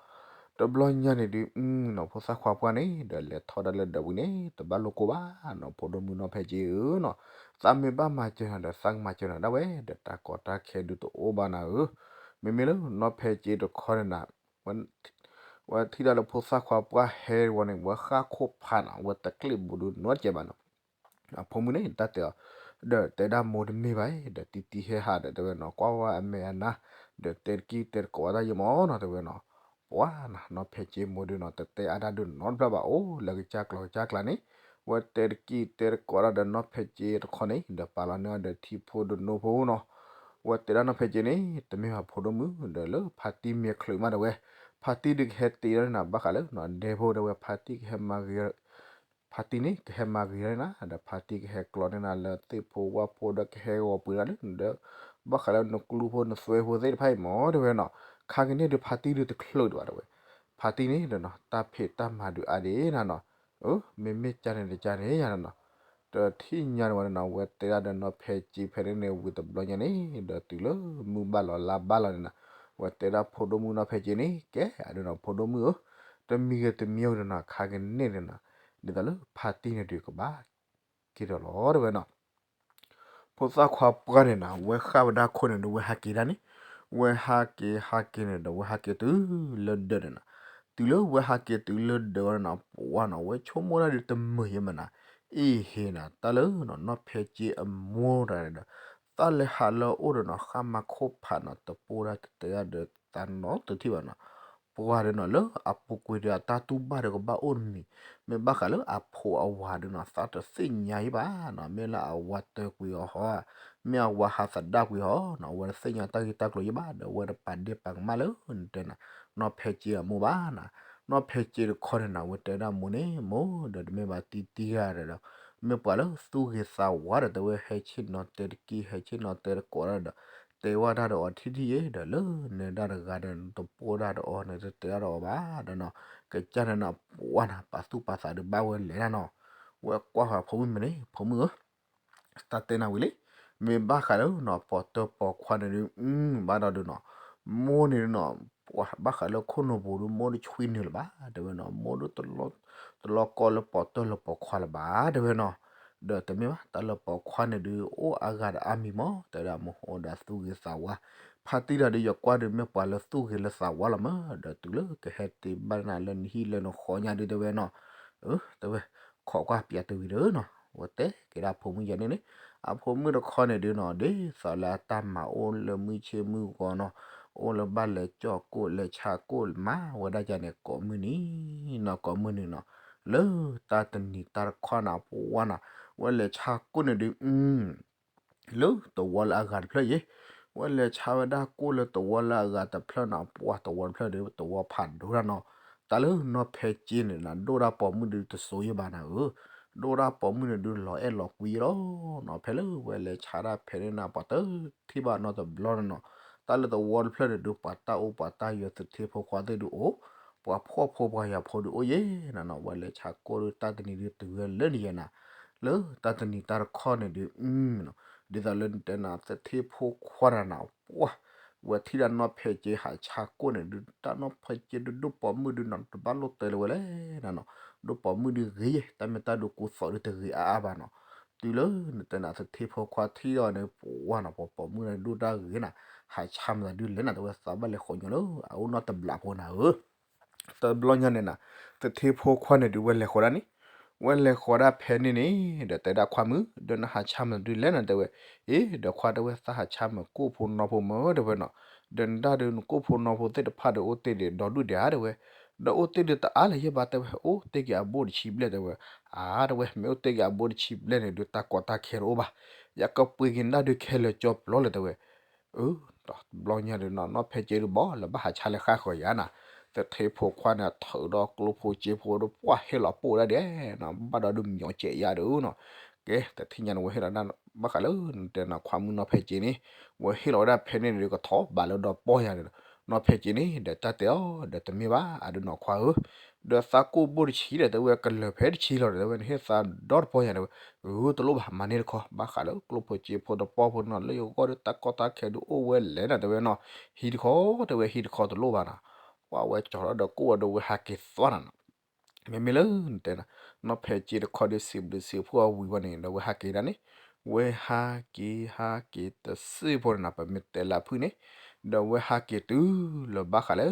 တဘျီညါန့ၣ်ဒုး နီၤ ဖိသၣ်ခွါပှၢ်န့ၣ် ဒီးလဲၤထီၣ်ဒၣ်လၢဒၢးပူၤန့ၣ် တဘၣ်လိာ်ကိၢ်ဘၣ်နီၤ, ဖိဒိၣ်မုၣ်နီၢ်ဖဲက့ဧၢနီၤ, သးမ့ၢ်ဘၣ်မၤစၢၤနၤဒီး သးကမၤစၢၤနၤဒၣ်ဝဲ, ဒီးတၢ်ကီတၢ်ခဲဒုးတအိၣ်ဘၣ်နၤဧၢ. မ့မ့ၢ်လၢနီၢ်ဖဲက့တခီန့ၣ်နၤ ဝဲထံၣ်ဒၣ်လၢဖိသၣ်ခွါပှၢ်ဟဲဝဲန့ၣ် ဝဲဃၣ်ခိၣ်ဖးနီၤ, ဝဲတကျ့ၣ်ဘူးဒုးနီတစဲးဘၣ်နီၤ. အဖိမုၣ်န့ၣ် တၢ်တဲအီၤ, ဒီးတဲဒၣ်မိၢ်တမ့ၢ်ဘၣ်, ဒီးတံတံဟဲဟးဒီးတဲဝဲနီၤ, ကွၢ်ဝဲအမဲာ်အနါ, ဒီးတဲတကံၢ်တဲတကိးတၢ်ယမီၤနီၤ တဲဝဲနီၤ. ပှၤနီၤ နီၢ်ဖဲက့မိၢ်ဒုးနီၤ တတဲအါတၢ်ဒုးနီတဖျၢၣ်ဘၣ်, အိၣ်လၢကစၢ်ကျီၤကစၢ်ကျါန့ၣ်, ဝဲတဲတကံၢ်တဲတကိးတၢ်ဒီးနီၢ်ဖဲက့တခီန့ၣ် ဒီးပာ်လီၤန့ၢ်အီၤဒီးထံဖိတနိဖိနီၤ. ဝဲတဲဒၣ်နီၢ်ဖဲက့န့ၣ် တမ့ၢ်ဘၣ်ဖိဒိၣ်မုၣ် ဒီးလၢဖါတံၢ်မ့ၢ်ချုးမးတဲဝဲ, ဖါတံၢ်ဒုးကဟဲတ့ထီၣ်န့ၢ်နၤ ဘၣ်ဃးလၢနီၤ ဒဲဖိတဲဝဲ ဖါတံၢ်ကဟဲမၤဂ့ၤ ဖါတံၢ်န့ၣ် ကဟဲမၤဂ့ၤထီၣ်န့ၢ်နၤ, ဒီးဖါတံၢ်ကဟဲကျီန့ၢ်နၤလၢသ့ၣ်ဖိဝၣ်ဖိဒီးကဟဲဂီၤပှ့ၤနၤလၢ ဒီး ဘၣ်ဃးလၢနကျူဖိနသွဲဖိသ့ၣ်တဖၣ်အံၤမီၤ တဲဝဲနီၤ. ခါကန့ၣ်ဒုးဖါတံၢ်ဒုးတချုးဒံးဘၣ်တဲဝဲ, ဖါတံၢ်န့ၣ်ဒီးနီၤ တၢ်ဖံးတၢ်မၤဒုးအါဒံးနၤနီၤ. မ့မ့ၢ်ကန့ၣ်တကန့ၣ်ယၤနီၤ. တထံၣ်ညါန့ၣ်ဝဲနီၤ ဝဲတဲဒၣ်ဒီးနီၢ်ဖဲက့ဖဲန့ၣ်န့ၣ် ဝံၤတဘျီညါန့ၣ် ဒီးတုၤလၢမုၢ်ဘၣ်လီၤလါဘၣ်လီၤန့ၣ်နီၤ, ဝဲတဲဒၣ်ဖိဒိၣ်မုၣ်နီၢ်ဖဲက့န့ၣ် ကဲအဒုးနီၤ ဖိဒိၣ်မုၣ်ဧၢ, တမံၤဂ့ၤတမံၤဂ့ၤဒီးနီၤ ခါကန့ၣ်န့ၣ်နီၤ, ဒ်သိးလၢဖါတံၢ်န့ၣ်ဒုးကဘၣ်က့ၤဒီးလီၤတဲဝဲနီၤ. ဖိသၣ်ခွါပှၢ်န့ၣ်နီၤ ဝဲဃၣ်ဝဲဒၣ်ခိၣ်န့ၣ်ဒီး ဝဲဟးက့ၤဒၣ်န့ၣ်, ဝဲဟးက့ၤဟးက့ၤန့ၣ်ဒီး ဝဲဟးက့ၤတုၤလၢဒၢးန့ၣ်နီၤ. တုၤလၢဝဲဟးက့ၤတုၤလၢဒၢးဝဲန့ၣ်နီၤ ပှၢ်နီၤ ဝဲဆိကမိၣ်ဒၣ်ဒုးတမုာ်ယဲၢ်မးနီၤ, အ့ၣ်ဟ့နီၤ တၢ်လၢနီၢ်ဖဲက့အမိၢ်တဂၤဒီး တၢ်လဲၤဟးလၢအအိၣ်ဒီးနီၤ ဃၣ်မၤခိၣ်ဖးနီၤ တပိၢ်ဒၣ်တတဲဒၣ်ဒီးသးနီတထံၣ်ဘၣ်နီၤ. ပှၢ်ဒီးနီၤ လၢအပူၤကွံာ်ဒီးအတၢ်တူၢ်ဘၣ်ဒီးကဘၣ်အိၣ်တမံၤ, မ့ၢ်ဘၣ်ဃးလၢအဖိအဝၤဒီးနီၤ သးတသ့ၣ်ညါယဲၢ်ဘၣ်နီၤ, မ့ၢ်လၢအဝၤတၢၤကွံာ်အီၤဟီ, မ့ၢ်အဝၤဟးသဒါကွံာ်အီၤနီၤ, အဝဲတသ့ၣ်ညါတၢ်ဂ့ၢ်တၢ်ကျိၤယဲၢ်ဘၣ်, ဒီးအဝဲတပာ်ဒ့ၣ်ပာ်ကမၣ်လၢနတဲနီၤ နီၢ်ဖဲက့အမိၢ်ဘၣ်နီၤ. နီၢ်ဖဲက့တခီန့ၣ်နီၤ ဝဲတဲဒၣ်မိၢ်န့ၣ် မိၢ် ဒီးတမ့ၢ်ဘၣ်တံတံဂၤဒီး မ့ၢ်ပှၤလၢသူၣ်ဂ့ၤသးဝါဒီး တဲဝဲဟဲဆ့ၣ်နီၤတဲတကံၢ် ဟဲဆ့ၣ်နီၤတဲတကိးတၢ်ဒီး တဲဝဲဒၣ်ဒီးအီၤထံထံယဲၢ်ဒီး လၢနဒၣ်တဂၤဒီး နတပိၢ်ဒၣ်ဒီးအီၤန့ၣ် တတဲဒၣ်ဒီးအီၤဘၣ်ဒီးနီၤ, ကစၢ်န့ၣ်နီၤ ပှၢ်နီၤ ပာ်သူၣ်ပာ်သးဒုးဘၣ်ဝဲလဲၣ်ဒၣ်နီၤ. ဝဲကွၢ်ဃီဖိမုၣ်မ့ၢ်န့ၣ် ဖိမုၣ်ဧၢ တၢ်တဲနၤဝံၤလံ, မ့ၢ်ဘၣ်ဃးလၢနီၤ ပိာ်တၢၢ်ပိာ်ခွါန့ၣ်ဒုး ဘၣ်ဒီးဒုးနီၤ, မိၢ်န့ၣ်ဒုးနီၤ ပှၤဘၣ်ဃးလၢခိၣ်နူာ်ပူၤဒုး မိၢ်ဒုးဆွံနုာ်လၢၤဘၣ် တဲဝဲနီၤ, မိၢ်ဒုး တလီၤကီလၢပိာ်တၢၢ်လၢပိာ်ခွါလၢၤဘၣ် တဲဝဲနီၤ. ဒီးတမ့ၢ်ဘၣ် တၢ်လၢပိာ်ခွါန့ၣ်ဒုး အိၣ်အါဂၤဒီးအါမံၤမး တဲဝဲဒၣ် မိၢ်ဟိဒီးသူၣ်ဂ့ၤသးဝါ, ဖါတံၢ်ဒီးဒုး ယကွၢ်ဒုး မ့ၢ်ပှၤလၢသူၣ်ဂ့ၤလၢသးဝါလီၤမး ဒီးတုၤလၢကဟဲတ့ၢ်ဘၣ်နၤလၢနဟံၣ်လၢနဃီညါဒုး တဲဝဲနီၤ, တဲဝဲ ခိးကွၢ်ပျးတဝံၤဒီးနီၤ, ဝဲတဲက့ၤဒၣ်ဖိမုၣ်ယဲန့ၣ်န့ၣ်, အဖိမုၣ်တခီန့ၣ်ဒုးနီၤ ဒ်သိးလၢအတၢ်မၤအိၣ်လၢမုၢ်ဆ့မုၢ်ဂီၤနီၤ, အိၣ်လၢဘၣ်လဲၤကၠီၣ်ကိၣ်လဲၤဆါကိၣ်မးဝဲဒၣ်ယၤန့ၣ် ကိးမုၢ်နံၤနီၤ ကိးမုၢ်နံၤနီၤ, လၢတၢ်တနံၤတၢ်တခီန့ၣ် ပှၢ်နီၤ, ဝဲလဲၤဆါကိၣ်န့ၣ်ဒုး လၢသဝီလၢအဂၤတဖျၢၣ်ယဲၢ်, ဝဲလဲၤဆါဝဲဒၣ်ကိၣ်လၢသဝီလၢအဂၤတဖျၢၣ်နီၤ, ပှၢ်သဝီတဖျၢၣ်ဒီး သဝီဖးဒိၣ်တၢ်နီၤ, တၢ်လၢနီၢ်ဖဲက့န့ၣ်နီၤ ဒိၣ်တၢ်ပိာ်မုၣ်ဒုးတစိၤယဲၢ်ဘၣ်နၤဧၢ, ဒိၣ်တၢ်ပိာ်မုၣ်န့ၣ်ဒုးလီၤအဲၣ်လီၤကွံယဲၢ်လီၤနီၤ, ဖဲလၢဝဲလဲၤဆါတၢ်ဖဲန့ၣ်နီၤ ပှၤတထံၣ်ဘၣ်နီတဘျီန့ၣ်နီၤ, တၢ်လၢသဝီတဖျၢၣ်န့ၣ်ဒုး ပှၤတၢ်အိၣ်ပှၤတၢ်ယၢၤသထ့ဖိခွါသ့ၣ်ဒုးအိၣ်, ပှၤဖှီၣ်ဖိပှၤယာ်ဖိဒုးအိၣ်ယဲၢ်နၤနီၤ, ဝဲလဲၤဆါကိၣ်ဒုးတၢ်တနံၤဒုးတုၤဝဲလၢနံၤယဲၢ်နၤ လၢတၢ်တနံၤတၢ်တခီန့ၣ်ဒုး ဒ်သိးလၢနတဲနၤ သထ့ဖိခွါတဂၤနၤ ပှၢ် ဝဲထံၣ်ဒၣ်နီၢ်ဖဲက့ဟးဆါကိၣ်န့ၣ်ဒုး တၢ်နီၢ်ဖဲက့ဒုးဒိၣ်ပိာ်မုၣ်ဒုးနီၤ တဘၣ်လိၣ်တဲလၢၤဝဲလဲၣ်နၤနီၤ, ဒိၣ်ပိာ်မုၣ်ဒုးဂ့ၤယဲၢ် တၢ်မ့ၢ်တၢ်ဒုးကူသိးဒုးတဂ့ၤအါအါဘၣ်နီၤ, တုၤလၢနတဲနၤသထ့ဖိခွါထံၣ်အီၤန့ၣ် ပှၢ်နီၤ ပှၤပိာ်မုၣ်န့ၣ်ဒိၣ်တၢ်ဂ့ၤနၤ, ဟးဆါမတၤဒုးလဲၣ်နၤ တဲဝဲသးဘၣ်လဲၤဃီၤညီလၢ အအိၣ်နီတဘျီဖိနၤဧၢ တဘျီညါန့ၣ်နၤ, သထ့ဖိခွါန့ၣ်ဒုးဝဲလဲၤဃီၤဒၣ်န့ၣ်, ဝဲလဲၤဃီၤဒၣ်ဖဲန့ၣ်န့ၣ် ဒီးတဲဒၣ်ခွါမုၣ် ဒီးနဟးဆါမတၤဒုးလဲၣ်နၤ တဲဝဲ, အ့ ဒီးခွါတဲဝဲသးဟးဆါမကိၣ်ဖိနီဖိမၢ တဲဝဲနီၤ, ဒီးနဒၣ်ဒုးနကိၣ်ဖိနီဖိသ့ၣ်တဖၣ်ဒီးအိၣ်တ့ၢ်ဒံးဒီဒူၣ်ဒံးဧါ တဲဝဲ, ဒီးအိၣ်တ့ၢ်ဒံးတအါလၢၤယဲၢ်ဘၣ် တဲဝဲ, အိၣ်တ့ၢ်က့ၤအဘိၣ်တဆံဘျဲၣ် တဲဝဲ, အါ တဲဝဲ, မ့ၢ်အိၣ်တ့ၢ်က့ၤအဘိၣ်တဆံဘျဲၣ်န့ၣ်ဒုး တၢ်ကီတၢ်ခဲတအိၣ်ဘၣ်, ယကပှ့ၤက့ၤနဒၣ်ဒုးခဲလၢာ်ကၠီပျီလၢ တဲဝဲ, အၢ တဘျီညါဒုးနီၤ နီၢ်ဖဲက့ဒုးဘီ လၢဘၣ်ဟးဆါလၢဃၣ်ဃီၤယၤနၤ, သထ့ဖိခွါန့ၣ် ထုးဒီးကျိဖိစ့ဖိဒီး ပှၢ်ဟ့ၣ်လီၤပိၢ်ဒၣ်ဒဲးနီၤ ဘၣ်ဒီးဒုးမညီကဲးယါဒုးနီၤ, ကဲ တထံၣ်ညါန့ၣ် ဝဲဟ့ၣ်လီၤဒၣ် ဘၣ်ဃးလၢနတဲနၤခွါမုၣ်နီၢ်ဖဲက့န့ၣ်, ဝဲဟ့ၣ်လီၤဝဲဒၣ်ဖဲန့ၣ်ဒုး ကထီၣ်ဘးလၢဒီပီၢ်ယၤဒီး, နီၢ်ဖဲက့န့ၣ် ဒီးတၢ်တဲအီၤ ဒီးတမ့ၢ်ဘၣ် အဒုးနီၢ်ခွါဧၢ, ဒီးသးကိၢ်ဘိၣ်တဆံဒီး တဲဝဲ ကလၢာ်ဖဲတဆံလီၤဒီး တဲဝဲ နဟ့ၣ်သးဒီတပီၢ်ယၤ တဲဝဲ, အၢတလိၣ်ဘၣ် မၤန့ၢ်တခီ ဘၣ်ဃးလၢကျိဖိစ့ဖိဒီပီၢ်ဖိနီၤ လၢယဂီၢ်ဒီးတၢ်ကီတၢ်ခဲဒုးအိၣ်ဝဲလဲၣ်နၤ တဲဝဲနီၤ, ဟံးတခီ တဲဝဲ ဟံးတခီတလိၣ်ဘၣ်နၤ, ပှၢ်ဝဲကၠီၤထီၣ်ဒီးကိၣ်ဝဲဒီးဝဲဟးက့ၤသွါနၤနီၤ မ့မ့ၢ်လၢနတဲနၤ, နီၢ်ဖဲက့တခီဒုး စံးဘျုးစံးဖှိၣ်အဝံၤဝဲန့ၣ် ဒီးဝဲဟးက့ၤဒၣ်န့ၣ်, ဝဲဟးက့ၤဟးက့ၤတစ့ဖိန့ၣ်နၤ ပမ့ၢ်တဲလၢအဖုၣ်န့ၣ်, ဒီးဝဲဟးက့ၤတုၤလၢဘၣ်ဃးလၢ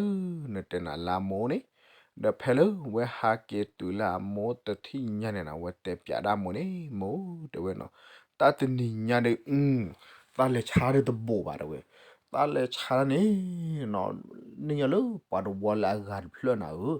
နတဲနၤလၢအမိၢ်န့ၣ်, ဒီးဖဲလၢဝဲဟးက့ၤတုၤလၢအမိၢ်တထံၣ်ညါန့ၣ်နၤ ဝဲတဲပျးဒၣ်မိၢ်န့ၣ် မိၢ် တဲဝဲနီၤ, တၢ်တနံၤညါဒီး အ တၢ်လဲၤဆါဒုးတဘူးဘၣ် တဲဝဲ, တၢ်လဲၤဆါန့ၣ် န့ၢ်ညီလၢပှၤတဝီလၢအဂၤတဖျၢၣ်နၤဧၢ,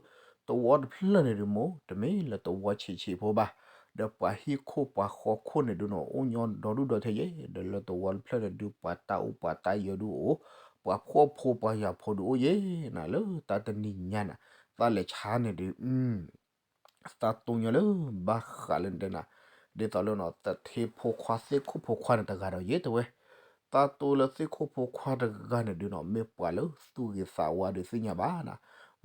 တဝီတဖျၢၣ်န့ၣ်ဒုးမိၢ် တမ့ၢ်လၢတဝီဆံးဆံးဖိဘၣ်, ဒီးပှၤဟံၣ်ခိၣ်ပှၤဃီခိၣ်န့ၣ်ဒုးနီၤ အိၣ်ညီဒီဒူၣ်ဒီထၢယဲၢ်, ဒီးလၢတဝီတဖျၢၣ်န့ၣ်ဒုး ပှၤတၢ်အိၣ်ပှၤတၢ်ယၢဒုးအိၣ်, ပှၤဖှီၣ်ဖိပှၤယာ်ဖိဒုးအိၣ်ယဲၢ်နၤ လၢတၢ်တနံၤညါနၤ, တၢ်လဲၤဆါန့ၣ်ဒုး သးတိၢ်ညီလၢဘၣ်ဃးလၢနတဲနၤ, ဒ်သိးလၢနီၤ သထ့ဖိခွါသ့ၣ်ခိၣ်ဖိခွါန့ၣ်တဂၤဒီးယဲၢ် တဲဝဲ, သးတိၢ်လၢသ့ၣ်ခိၣ်ဖိခွါတဂၤန့ၣ်ဒုးနီၤ မ့ၢ်ပှၤလၢသူၣ်ဂ့ၤသးဝါဒုးသ့ၣ်ညါဘၣ်နၤ,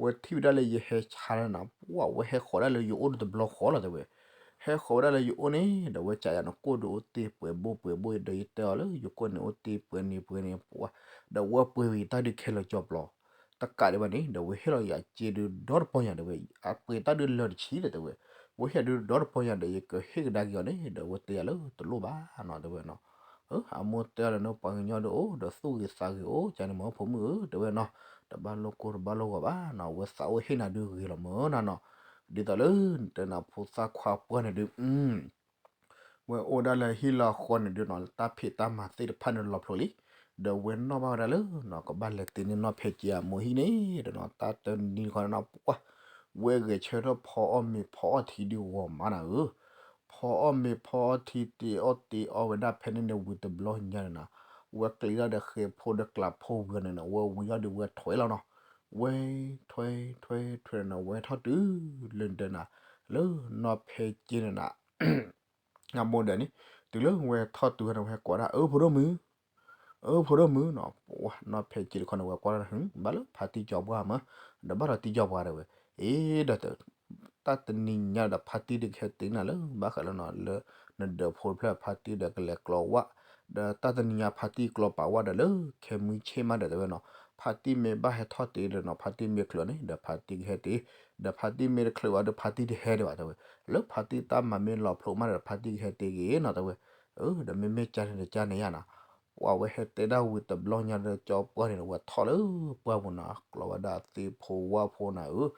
ဝဲထံၣ်ဝဲဒၣ်လၢယဟဲဆါနၤ ပှၢ်ဝဲဟဲဃီၤဒၣ်လၢယအိၣ်ဒၣ်တဘျီဃီလီၤ တဲဝဲ, ဟဲဃီၤဝဲဒၣ်လၢယအိၣ်န့ၣ် ဒီးဝဲကးယၤနကိၣ်ဒုးအိၣ်တ့ၢ်ပှဲၤဘိၣ်ပှဲၤဘိၣ် ဒီးယတဲအီၤလၢယကိၣ်န့ၣ်အိၣ်တ့ၢ်ပှဲၤန့ၣ်ပှဲၤန့ၣ်ပှၢ်, ဒီးဝဲပှ့ၤဝံၤတၢ်ဒုးခဲလၢာ်ကၠီပျီ တကးဒံးဘၣ်န့ၣ် ဒီးဝဲဟ့ၣ်လီၤယၤစ့ဒုးဒီတပီၢ်ညါ တဲဝဲ, အပှ့ၤတၢ်ဒုးလၢာ်တဆံဒီး တဲဝဲ, ဝဲဟ့ၣ်ဒုးဒီတပီၢ်ညါဒီး ယကဟ့ၣ်ကဒါက့ၤအီၤန့ၣ် ဒီးဝဲတဲယၤလၢ တလိၣ်ဘၣ်နီၤ တဲဝဲနီၤ, အမိၢ်တဲအီၤဒီး နပှၤကညီဒုးအိၣ်ဒီးသူၣ်ဂ့ၤသးဂ့ၤအိၣ် ကန့ၣ်မ့ၢ်ဖိမုၣ်ဧၢ တဲဝဲနီၤ, တဘၣ်လိၣ်ကိၢ်တဘၣ်လိၣ်ဂီၤဘၣ်နီၤ ဝဲသးအိၣ်ဟ့ၣ်နၤဒုးဂ့ၤလီၤမ့ၢ်နီၤနီၤ, ဒ်သိးလၢ နတဲနၤဖိသၣ်ခွါပှၢ်န့ၣ်ဒုး ဝဲအိၣ်ဒၣ်လၢဟံၣ်လီၤဃီန့ၣ်ဒုးနီၤ တၢ်ဖံးတၢ်မၤသ့ၣ်တဖၣ်န့ၣ်လီၤဖျိလံ, ဒီးဝဲနီၣ်ဘၣ်ဝဲဒၣ်လၢနီၤ ကဘၣ်လဲၤတ့န့ၢ်နီၢ်ဖဲက့အမိၢ်ဟံၣ်န့ၣ်ဒီးနီၤ တၢ်တနံၤတခီန့ၣ်နီၤ ပှၢ်, ဝဲဂဲၤဆၢထၢၣ်ဖီအီၣ်မ့ၤဖီအီၣ်ထံဒုးဂီၤမးနၤဧၢ, ဖီအီၣ်မ့ၤဖီအီၣ်ထံတ့အီၣ်တ့အီဝဲဒၣ်ဖဲန့ၣ်န့ၣ် ဝံၤတဘျီညါန့ၣ်နီၤ, ဝဲကျံးဒၣ်ဒီးဃဲၤဖိဒီးကျးဖိဝံၤအီၤန့ၣ်နီၤ ဝဲဝံၤအီၤဒီးဝဲထွဲလီၤနီၤ, ဝဲထွဲထွဲထွဲထွဲန့ၣ်နီၤ ဝဲထီၣ်တုၤလၢနတဲနၤ လၢနီၢ်ဖဲက့န့ၣ်နၤ အမိၢ်ဒီးန့ၣ် တုၤလၢဝဲထီၣ်တုၤန့ၣ် ဝဲဟဲကိးဒၣ် အၢ ဖိဒိၣ်မုၣ်, အၢ ဖိဒိၣ်မုၣ်နီၤ, ပှၢ်နီၢ်ဖဲက့တခီန့ၣ် ဝဲကွၢ်ဒၣ် ဘၣ်လၢဖါတံၢ်ကၠီပှၢ်မး, ဒီးဘၣ်ဒီးတံၢ်ကၠီပှၢ်တဲဝဲ, အ့ ဒီး တၢ်တနံၤညါဒီးဖါတံၢ်ဒုးကဟဲတ့နၤလၢ ဘၣ်ဃးလၢနီၤ လၢနဒၢးဖိတဖျၢၣ် ဖါတံၢ်ဒီးကလဲၤကျီဝၣ်, ဒီးတၢ်တနံၤညါဖါတံၢ်ကျီပာ်ဝၣ်ဒီးလၢခဲမုၢ်ဆ့ၣ်မးဒီးတဲဝဲနီၤ, ဖါတံၢ်မ့ၢ်ဘၣ်ဟဲထီၣ်တ့ဒီးနီၤ ဖါတံၢ်မ့ၢ်ချုးန့ၣ် ဒီးဖါတံၢ်ကဟဲတ့, ဒီးဖါတံၢ်မ့ၢ်တချုးအီၤဒီးဖါတံၢ်တဟဲဒံးဘၣ်တဲဝဲ, လၢဖါတံၢ်တၢ်မၤမ့ၢ်လီၤဖျိမးဒီးဖါတံၢ်ကဟဲတ့ဂ့ၤနီၤတဲဝဲ, အၢ ဒီးမ့မ့ၢ်ကန့ၣ်ဒီးကန့ၣ်ယါနီၤ ပှၢ်ဝဲဟဲတဲဒၣ်ဝံၤတဘျီညါဒီးကၠီပှၢ်န့ၣ်ဒီး ဝဲထီၣ်လၢပှၢ်ပူၤနီၤ ကျီဝဲဒၣ်သ့ၣ်ဖိဝၣ်ဖိနၤဧၢ,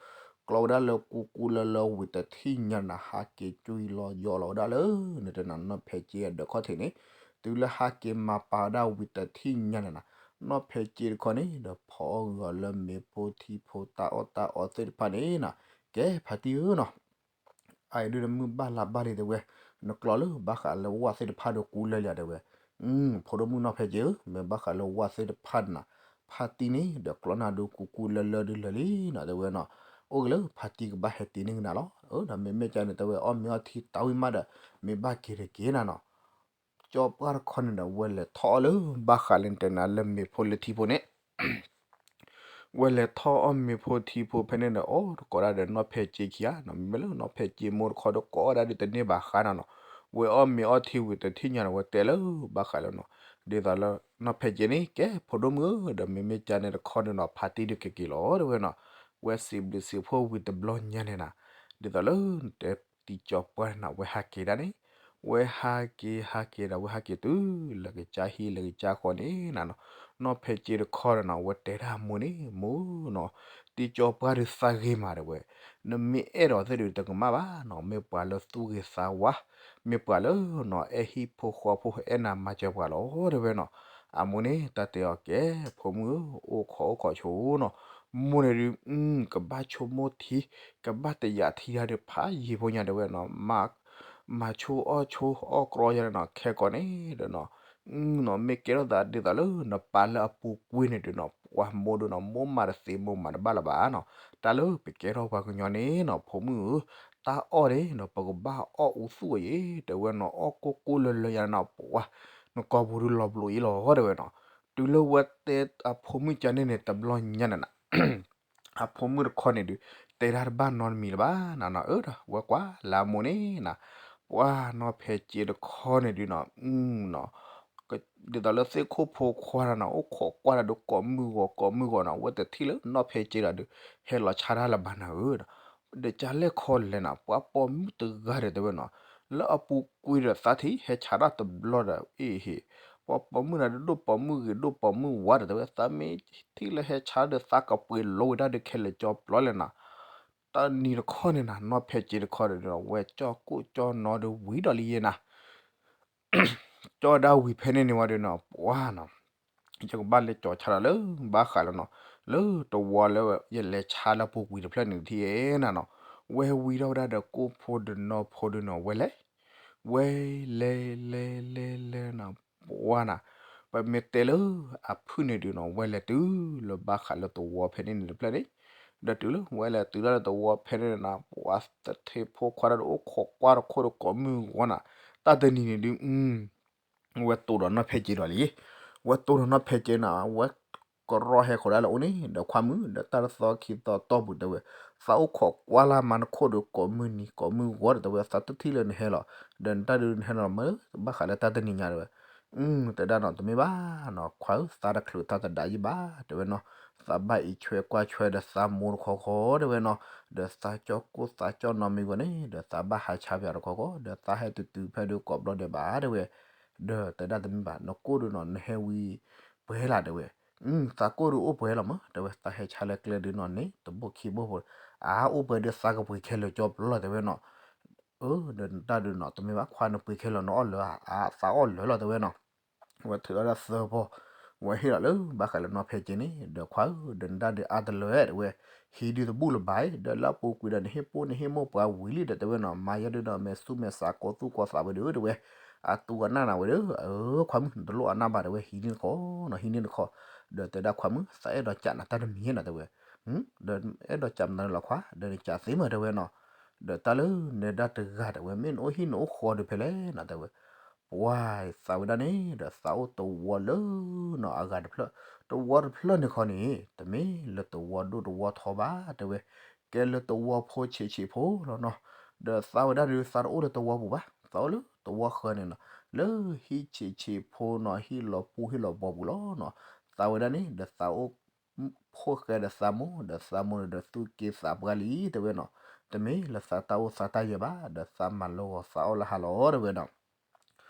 ကျီဝဲဒၣ်လၢကူကူလၢလၢဝံၤတထံၣ်ညါနၤ ဟးက့ၤကွံာ်လီၤယီၤလီၤဝဲဒၣ်လၢ နတဲနၤနီၢ်ဖဲက့အဒၢးခီၣ်ထံးန့ၣ်, တုၤလၢဟးက့ၤမၤပာ်ဝဲဒၣ်ဝံၤတထံၣ်ညါနၤနၤ, နီၢ်ဖဲက့တခီန့ၣ်ဒီး ဖီအီၣ်ဂီၤလၢမ့ၤဖိထံဖိတၢ်အီၣ်တၢ်အီသ့ၣ်တဖၣ်န့ၣ်နီၤ, ကဲဖါတံၢ်ဧၢနီၤ အအံၤဒုးနမုၢ်ဘၣ်လါဘၣ်လံတဲဝဲ, နကျီလၢဘၣ်ဃးလၢဝၣ်သ့ၣ်တဖၣ်ဒီးကူလၢာ်လံတဲဝဲ, ဖိဒိၣ်မုၣ်နီၢ်ဖဲက့ဧၢ မ့ၢ်ဘၣ်ဃးလၢဝၣ်သ့ၣ်တဖၣ်နၤ, ဖါတံၢ်န့ၣ်ဒီးကျီနၤဒုးကူကူလၢလၢဒုးလၢာ်လံနီၤတဲဝဲနီၤ, အိၣ်က့ၤလၢဖါတံၢ်ကဘၣ်ဟဲတ့န့ၢ်ကနၤလီၤ, ဒီးမ့မ့ၢ်ကန့ၣ်တဲဝဲအီၣ်မ့ၤအီထံတၢ်ဝံၣ်မးဒီး မ့ၢ်ဘၣ်က့ၤတက့ၢ်နၤနီၤ ကၠီပှၢ်တခီန့ၣ်ဒီး ဝဲလဲၤထီၣ်အီၣ်လၢဘၣ်ဃးလၢနတဲနၤလၢမ့ၤဖိလၢထံဖိန့ၣ်, ဝဲလဲၤထီၣ်အီၣ်မ့ၤဖိထံဖိဖဲန့ၣ်ဒီး အိၣ်တကိးဒၣ်ဒီးနီၢ်ဖဲက့ခံဂၤနီၤ, မ့မ့ၢ်လၢနီၢ်ဖဲက့မိၢ်တခီဒီးကိးဒၣ်ဒုးတန့ၢ်ဘၣ်ဃါနၤနီၤ, ဝဲအီၣ်မ့ၤအီထံဝံၤတထံၣ်ညါဒီး ဝဲတဲလၢဘၣ်ဃးလၢနီၤ, ဒ်သိးလၢနီၢ်ဖဲက့န့ၣ် ကဲဖိဒိၣ်မုၣ်ဧၢ ဒီးမ့မ့ၢ်ကန့ၣ်တခီန့ၣ်နီၤ ဖါတံၢ်ဒုးကက့ၤလီၤတဲဝဲနီၤ, ဝဲစံးဘျုးစံးဖှိၣ်ဝံၤတဘျီညါန့ၣ်နၤ, ဒ်သိးလၢနတဲ တံၢ်ကၠီပှၢ်န့ၣ် ဝဲဟးက့ၤဒၣ်န့ၣ်, ဝဲဟးက့ၤဟးက့ၤဒီး ဝဲဟးက့ၤတုၤလၢကစၢ်ဟံၣ်လၢကစၢ်ဃီန့ၣ်နၤနီၤ, နီၢ်ဖဲက့တခီဒီးနီၤ ဝဲတဲဒၣ်အမိၢ်န့ၣ် မိၢ်နီၤ, တံၢ်ကၠီပှၢ်ဒုးသးဂ့ၤမးတဲဝဲ, နမ့ၢ်အဲၣ်ဒိးသ့ၣ်ဒုးတကမၣ်ဘၣ်နီၤ, မ့ၢ်ပှၤလၢသူၣ်ဂ့ၤသးဝါ, မ့ၢ်ပှၤလၢနီၤ အဲၣ်ဟံၣ်ဖိဃီဖိ အဲၣ်နၤမၤစၢၤပှၤလီၤတဲဝဲနီၤ, အမိၢ်န့ၣ် တၢ်တဲအီၤကဲ ဖိမုၣ်ဧၢ, အိၣ်ခိးအိၣ်ခိးဆိနီၤ, မိၢ်န့ၣ်ဒုး ကဘၣ်ဆိကမိၣ်ထံ ကဘၣ်တယာ်ထံတၢ်ဒုးဖးယံာ်ဖိညါတဲဝဲနီၤ, မၤဆိအီၣ်ဆိအီၣ်ကြီယါန့ၣ်နီၤ, ခဲကိာ်န့ၣ်ဒီးနီၤ နီၤ မ့ၢ်ကဲထီၣ်သးဒ်သိးလၢနပၢ်လၢအပူၤကွံာ်န့ၣ်ဒုးနီၤ, ပှၤမိၢ်ဒုးနီၤ မိၢ်မၤတသ့မိၢ်မၤတဘၣ်လၢၤဘၣ်နီၤ, တၢ်လၢပကဲထီၣ်ပှၤကညီန့ၣ်နီၤ ဖိမုၣ်ဧၢ, တၢ်အီၣ်န့ၣ်နီၤ ပကဘၣ်အီၣ်အူသူၣ်အယဲၢ် တဲဝဲနီၤ, အီၣ်ကိၢ်ကိၢ်လၢလၢယါန့ၣ်နီၤ, ပှၤ နကီၢ်ပူၤဒုးလီၤဘျိးအံၤလီၤတဲဝဲနီၤ, တုၤလၢဝဲတဲအဖိမုၣ်ကန့ၣ်န့ၣ် တဘျီညါန့ၣ်နီၤ အဖိမုၣ်တခီန့ၣ်ဒုး တဲတၢ်တဘၣ်နီတမံၤလၢၤဘၣ်နီၤနီၤ, အၢ ဒီးဝဲကွၢ်လၢအမိၢ်န့ၣ်နီၤ, ပှၤနီၢ်ဖဲက့တခီန့ၣ်ဒုးနီၤ နီၤ ဒ်သိးလၢသ့ၣ်ခိၣ်ဖိခွါတၢ်နီၤ အိၣ်ခိးကွၢ်တၢ်ဒုးကိးမုၢ်ဂီၤကိးမုၢ်ဂီၤနီၤ, ဝဲတထံၣ်လၢနီၢ်ဖဲက့ဒီးဒုး ဟဲလီၤဆါတၢ်လၢၤဘၣ်နၤဧၢဒီး ဒီးကလဲၣ်ခီလဲၣ်နီၤ, ပှၤပိာ်မုၣ်တဂၤဒီးတဲဝဲနီၤ, လၢအပူၤကွံာ်ဒီးသးထံၣ်ဟဲဆါတၢ်တဘျီဒီးအ့ၣ်ဟ့ၣ်, ပှၤပိာ်မုၣ်နၤဒုးဒိၣ်ပိာ်မုၣ်ဂ့ၤဒိၣ်ပိာ်မုၣ်ဝါဒီးတဲဝဲ သးမ့ၢ်ထံၣ်လၢဟဲဆါဒီးသးကပှ့ၤလိဝဲဒၣ်ဒုးခဲလၢာ်ကၠီပျီလဲၣ်နီၤ, တနံၤတခီန့ၣ်နီၤ နီၢ်ဖဲက့တခီဒီး ဝဲကၠီၣ်ကိၣ်ကၠီၣ်နီၤဒီးဝံၤဒီးလံယဲၢ်နၤ ကၠီၣ်ဒၣ်ဝံၤဖဲန့ၣ်န့ၣ်ဝဲဒုးနီၤ ပှၤနီၤ ယကဘၣ်လဲၤကၠီၤဆါဒီးလၢဘၣ်ဃးလၢနီၤ လၢတဝီလၢယလဲၤဆါလၢပူၤကွံာ်တဖျၢၣ်န့ၣ်ထံၣ်နၤနီၤ, ဝဲဝံၤထီၣ်ဝဲဒၣ်ဒီးကိၣ်ဖိဒီးနီၢ်ဖိဒုးနီၤ ဝဲလဲၤ ဝဲလဲၤလဲၤလဲၤလဲၤနီၤ ပှၤနီၤ ပမ့ၢ်တဲလၢအဖုၣ်န့ၣ်ဒုးနီၤ ဝဲလဲၤတုၤလၢဘၣ်ဃးလၢတဝီဖဲန့ၣ်န့ၣ်တဖျၢၣ်န့ၣ်, ဒီးတုၤလၢဝဲလဲၤတုၤလၢတဝီဖဲန့ၣ်နီၤ ပှၤသထ့ဖိခွါဒီးအိၣ်ခိးကွၢ်တခိၣ်ဒီးကိးမုၢ်ဂီၤနီၤ, တၢ်တနံၤန့ၣ်ဒုး ဝဲတိၢ်ဒီးနီၢ်ဖဲက့ဒီးလံ, ဝဲတိၢ်ဒီးနီၢ်ဖဲက့နီၤ ဝဲကရီၢ်ဟဲခိးဒၣ်လၢအအိၣ်န့ၣ် ဒီးခွါမုၣ် ဒီးတၢ်တသီခံသီတီၢ်ပူၤတဲဝဲ, သးအိၣ်ခိးကွၢ်လၢမၤနခိၣ်ဒီးကိးမုၢ်နံၤကိးမုၢ်ဂီၤဒီးတဲဝဲ သးတထံၣ်လၢနဟဲလီၤ, ဒီးနတၢ်ဒုးနဟဲလီၤမ့ၢ် ဘၣ်ဃးလၢတၢ်တနံၤညါတဲဝဲ, တဲဒၣ်နီၤ တမ့ၢ်ဘၣ်နီၤ ခွါဧၢ သးတချုးသးတဒၣ်ယံၣ်ဘၣ်တဲဝဲနီၤ, သးဘၣ်အံးဆွဲကွၢ်ဆွဲဒီးသးမိၢ်တခီဃီတဲဝဲနီၤ, ဒီးသးကၠီၣ်ကိၣ်သးကၠီၣ်နီၤမ့ၢ်ဝဲန့ၣ် ဒီးသးဘၣ်ဟးဆါပၠးတခီဃီ ဒီးသးဟဲတုၤတုၤဖဲဒုးကိးဘျီဒဲးဘၣ်တဲဝဲ, ဒီးတဲဒၣ်တမ့ၢ်ဘၣ် နကိၣ်ဒုးနီၤ နဟဲဝံၤပှဲၤလၢ်တဲဝဲ, သးကိၣ်ဒုးအိၣ်ပှဲၤလီၤမး တဲဝဲသးဟဲဆါလၢကျဲဒုးနီၤန့ၣ် တဘိၣ်ခံဘိၣ်ဖိ, အအိၣ်ပှဲၤဒုးသးကပှ့ၤခဲလၢာ်ကၠီပျီလီၤတဲဝဲနီၤ, အၢ ဒီးနတၢ်ဒုးနီၤ တမ့ၢ်ဘၣ်ခွါနပှ့ၤခဲလၢာ်နအီၣ်လၢၤဧါ အသးအီၣ်လၢာ်လီၤတဲဝဲနီၤ, ဝဲထုးထီၣ်ဒၣ်သၢဖီ, ဝဲဟ့ၣ်လီၤလၢဘၣ်ဃးလၢနီၢ်ဖဲက့န့ၣ် ဒီးခွါဧၢ ဒီးနတၢ်ဒုးအါတလၢတဲဝဲ, ဟံးဒုးတဘူၣ်လၢၤဘၣ်အံၤ ဒီးလၢအပူၤကွံာ်ဒီးနဟ့ၣ်ပိၢ်နဟ့ၣ်မိၢ်ပှၤဝံၤလံဒီးတဲဝဲနီၤ မၤယဲဒုးဒီးမဲာ်ဆူမဲာ်ဆါကိးသူၣ်ကိးသးဝဲဒုးတဲဝဲ, အသူအနၢ်နၤဝဲဒုး အၢ ခွါမုၣ် နတလိၣ်အနၢ်ဘၣ်တဲဝဲ ဟံးန့ၢ်တခီနီၤ ဟံးန့ၢ်တခီ, ဒီးတဲဒၣ်ခွါမုၣ် သးအဲၣ်ဒိးကးနၤတၢ်တမံၤနီၤတဲဝဲ, ဒီးအဲၣ်ဒိးကးမနုၤလီၤခွါ ဒီးနကးသ့မးတဲဝဲနီၤ, ဒီးတၢ်လၢနဒၣ်တဂၤတဲဝဲ မ့ၢ်နအိၣ်ဟံၣ်နအိၣ်ဃီဒုးဖဲလဲၣ်နီၤတဲဝဲ, ပှၤသးဝဲဒၣ်န့ၣ် ဒီးသးအိၣ်တဝီလၢနီၤ အဂၤတဖျၢၣ်, တဝီတဖျၢၣ်န့ၣ်ခီန့ၣ် တမ့ၢ်လၢတဝီဒိၣ်တဝီထီဘၣ်တဲဝဲ, ကဲလၢတဝီဖိဆံးဆံးဖိလီၤနီၤ, ဒီးသးဝဲဒၣ်ဒုး သးတအိၣ်လၢတဝီပူၤဘၣ်, သးအိၣ်လၢတဝီဃၢၤန့ၣ်နီၤ, လၢဟံၣ်ဆံးဆံးဖိနီၤ ဟံၣ်လီၤပူၤဟံၣ်လီၤဘီပူၤလီၤနီၤ, သးဝဲဒၣ်န့ၣ် ဒီးသးအိၣ် ဖိၣ်ဃဲဒီးသးမိၢ် ဒီးသးမိၢ်န့ၣ်ဒီးသူၣ်က့သးပှၢ်လံတဲဝဲနီၤ, တမ့ၢ်လၢသးတၢ်အိၣ်သးတၢ်ယၢၤဘၣ် ဒီးသးမၤလိဂီၤသးအီၣ်လၢဟါလီၤတဲဝဲနီၤ,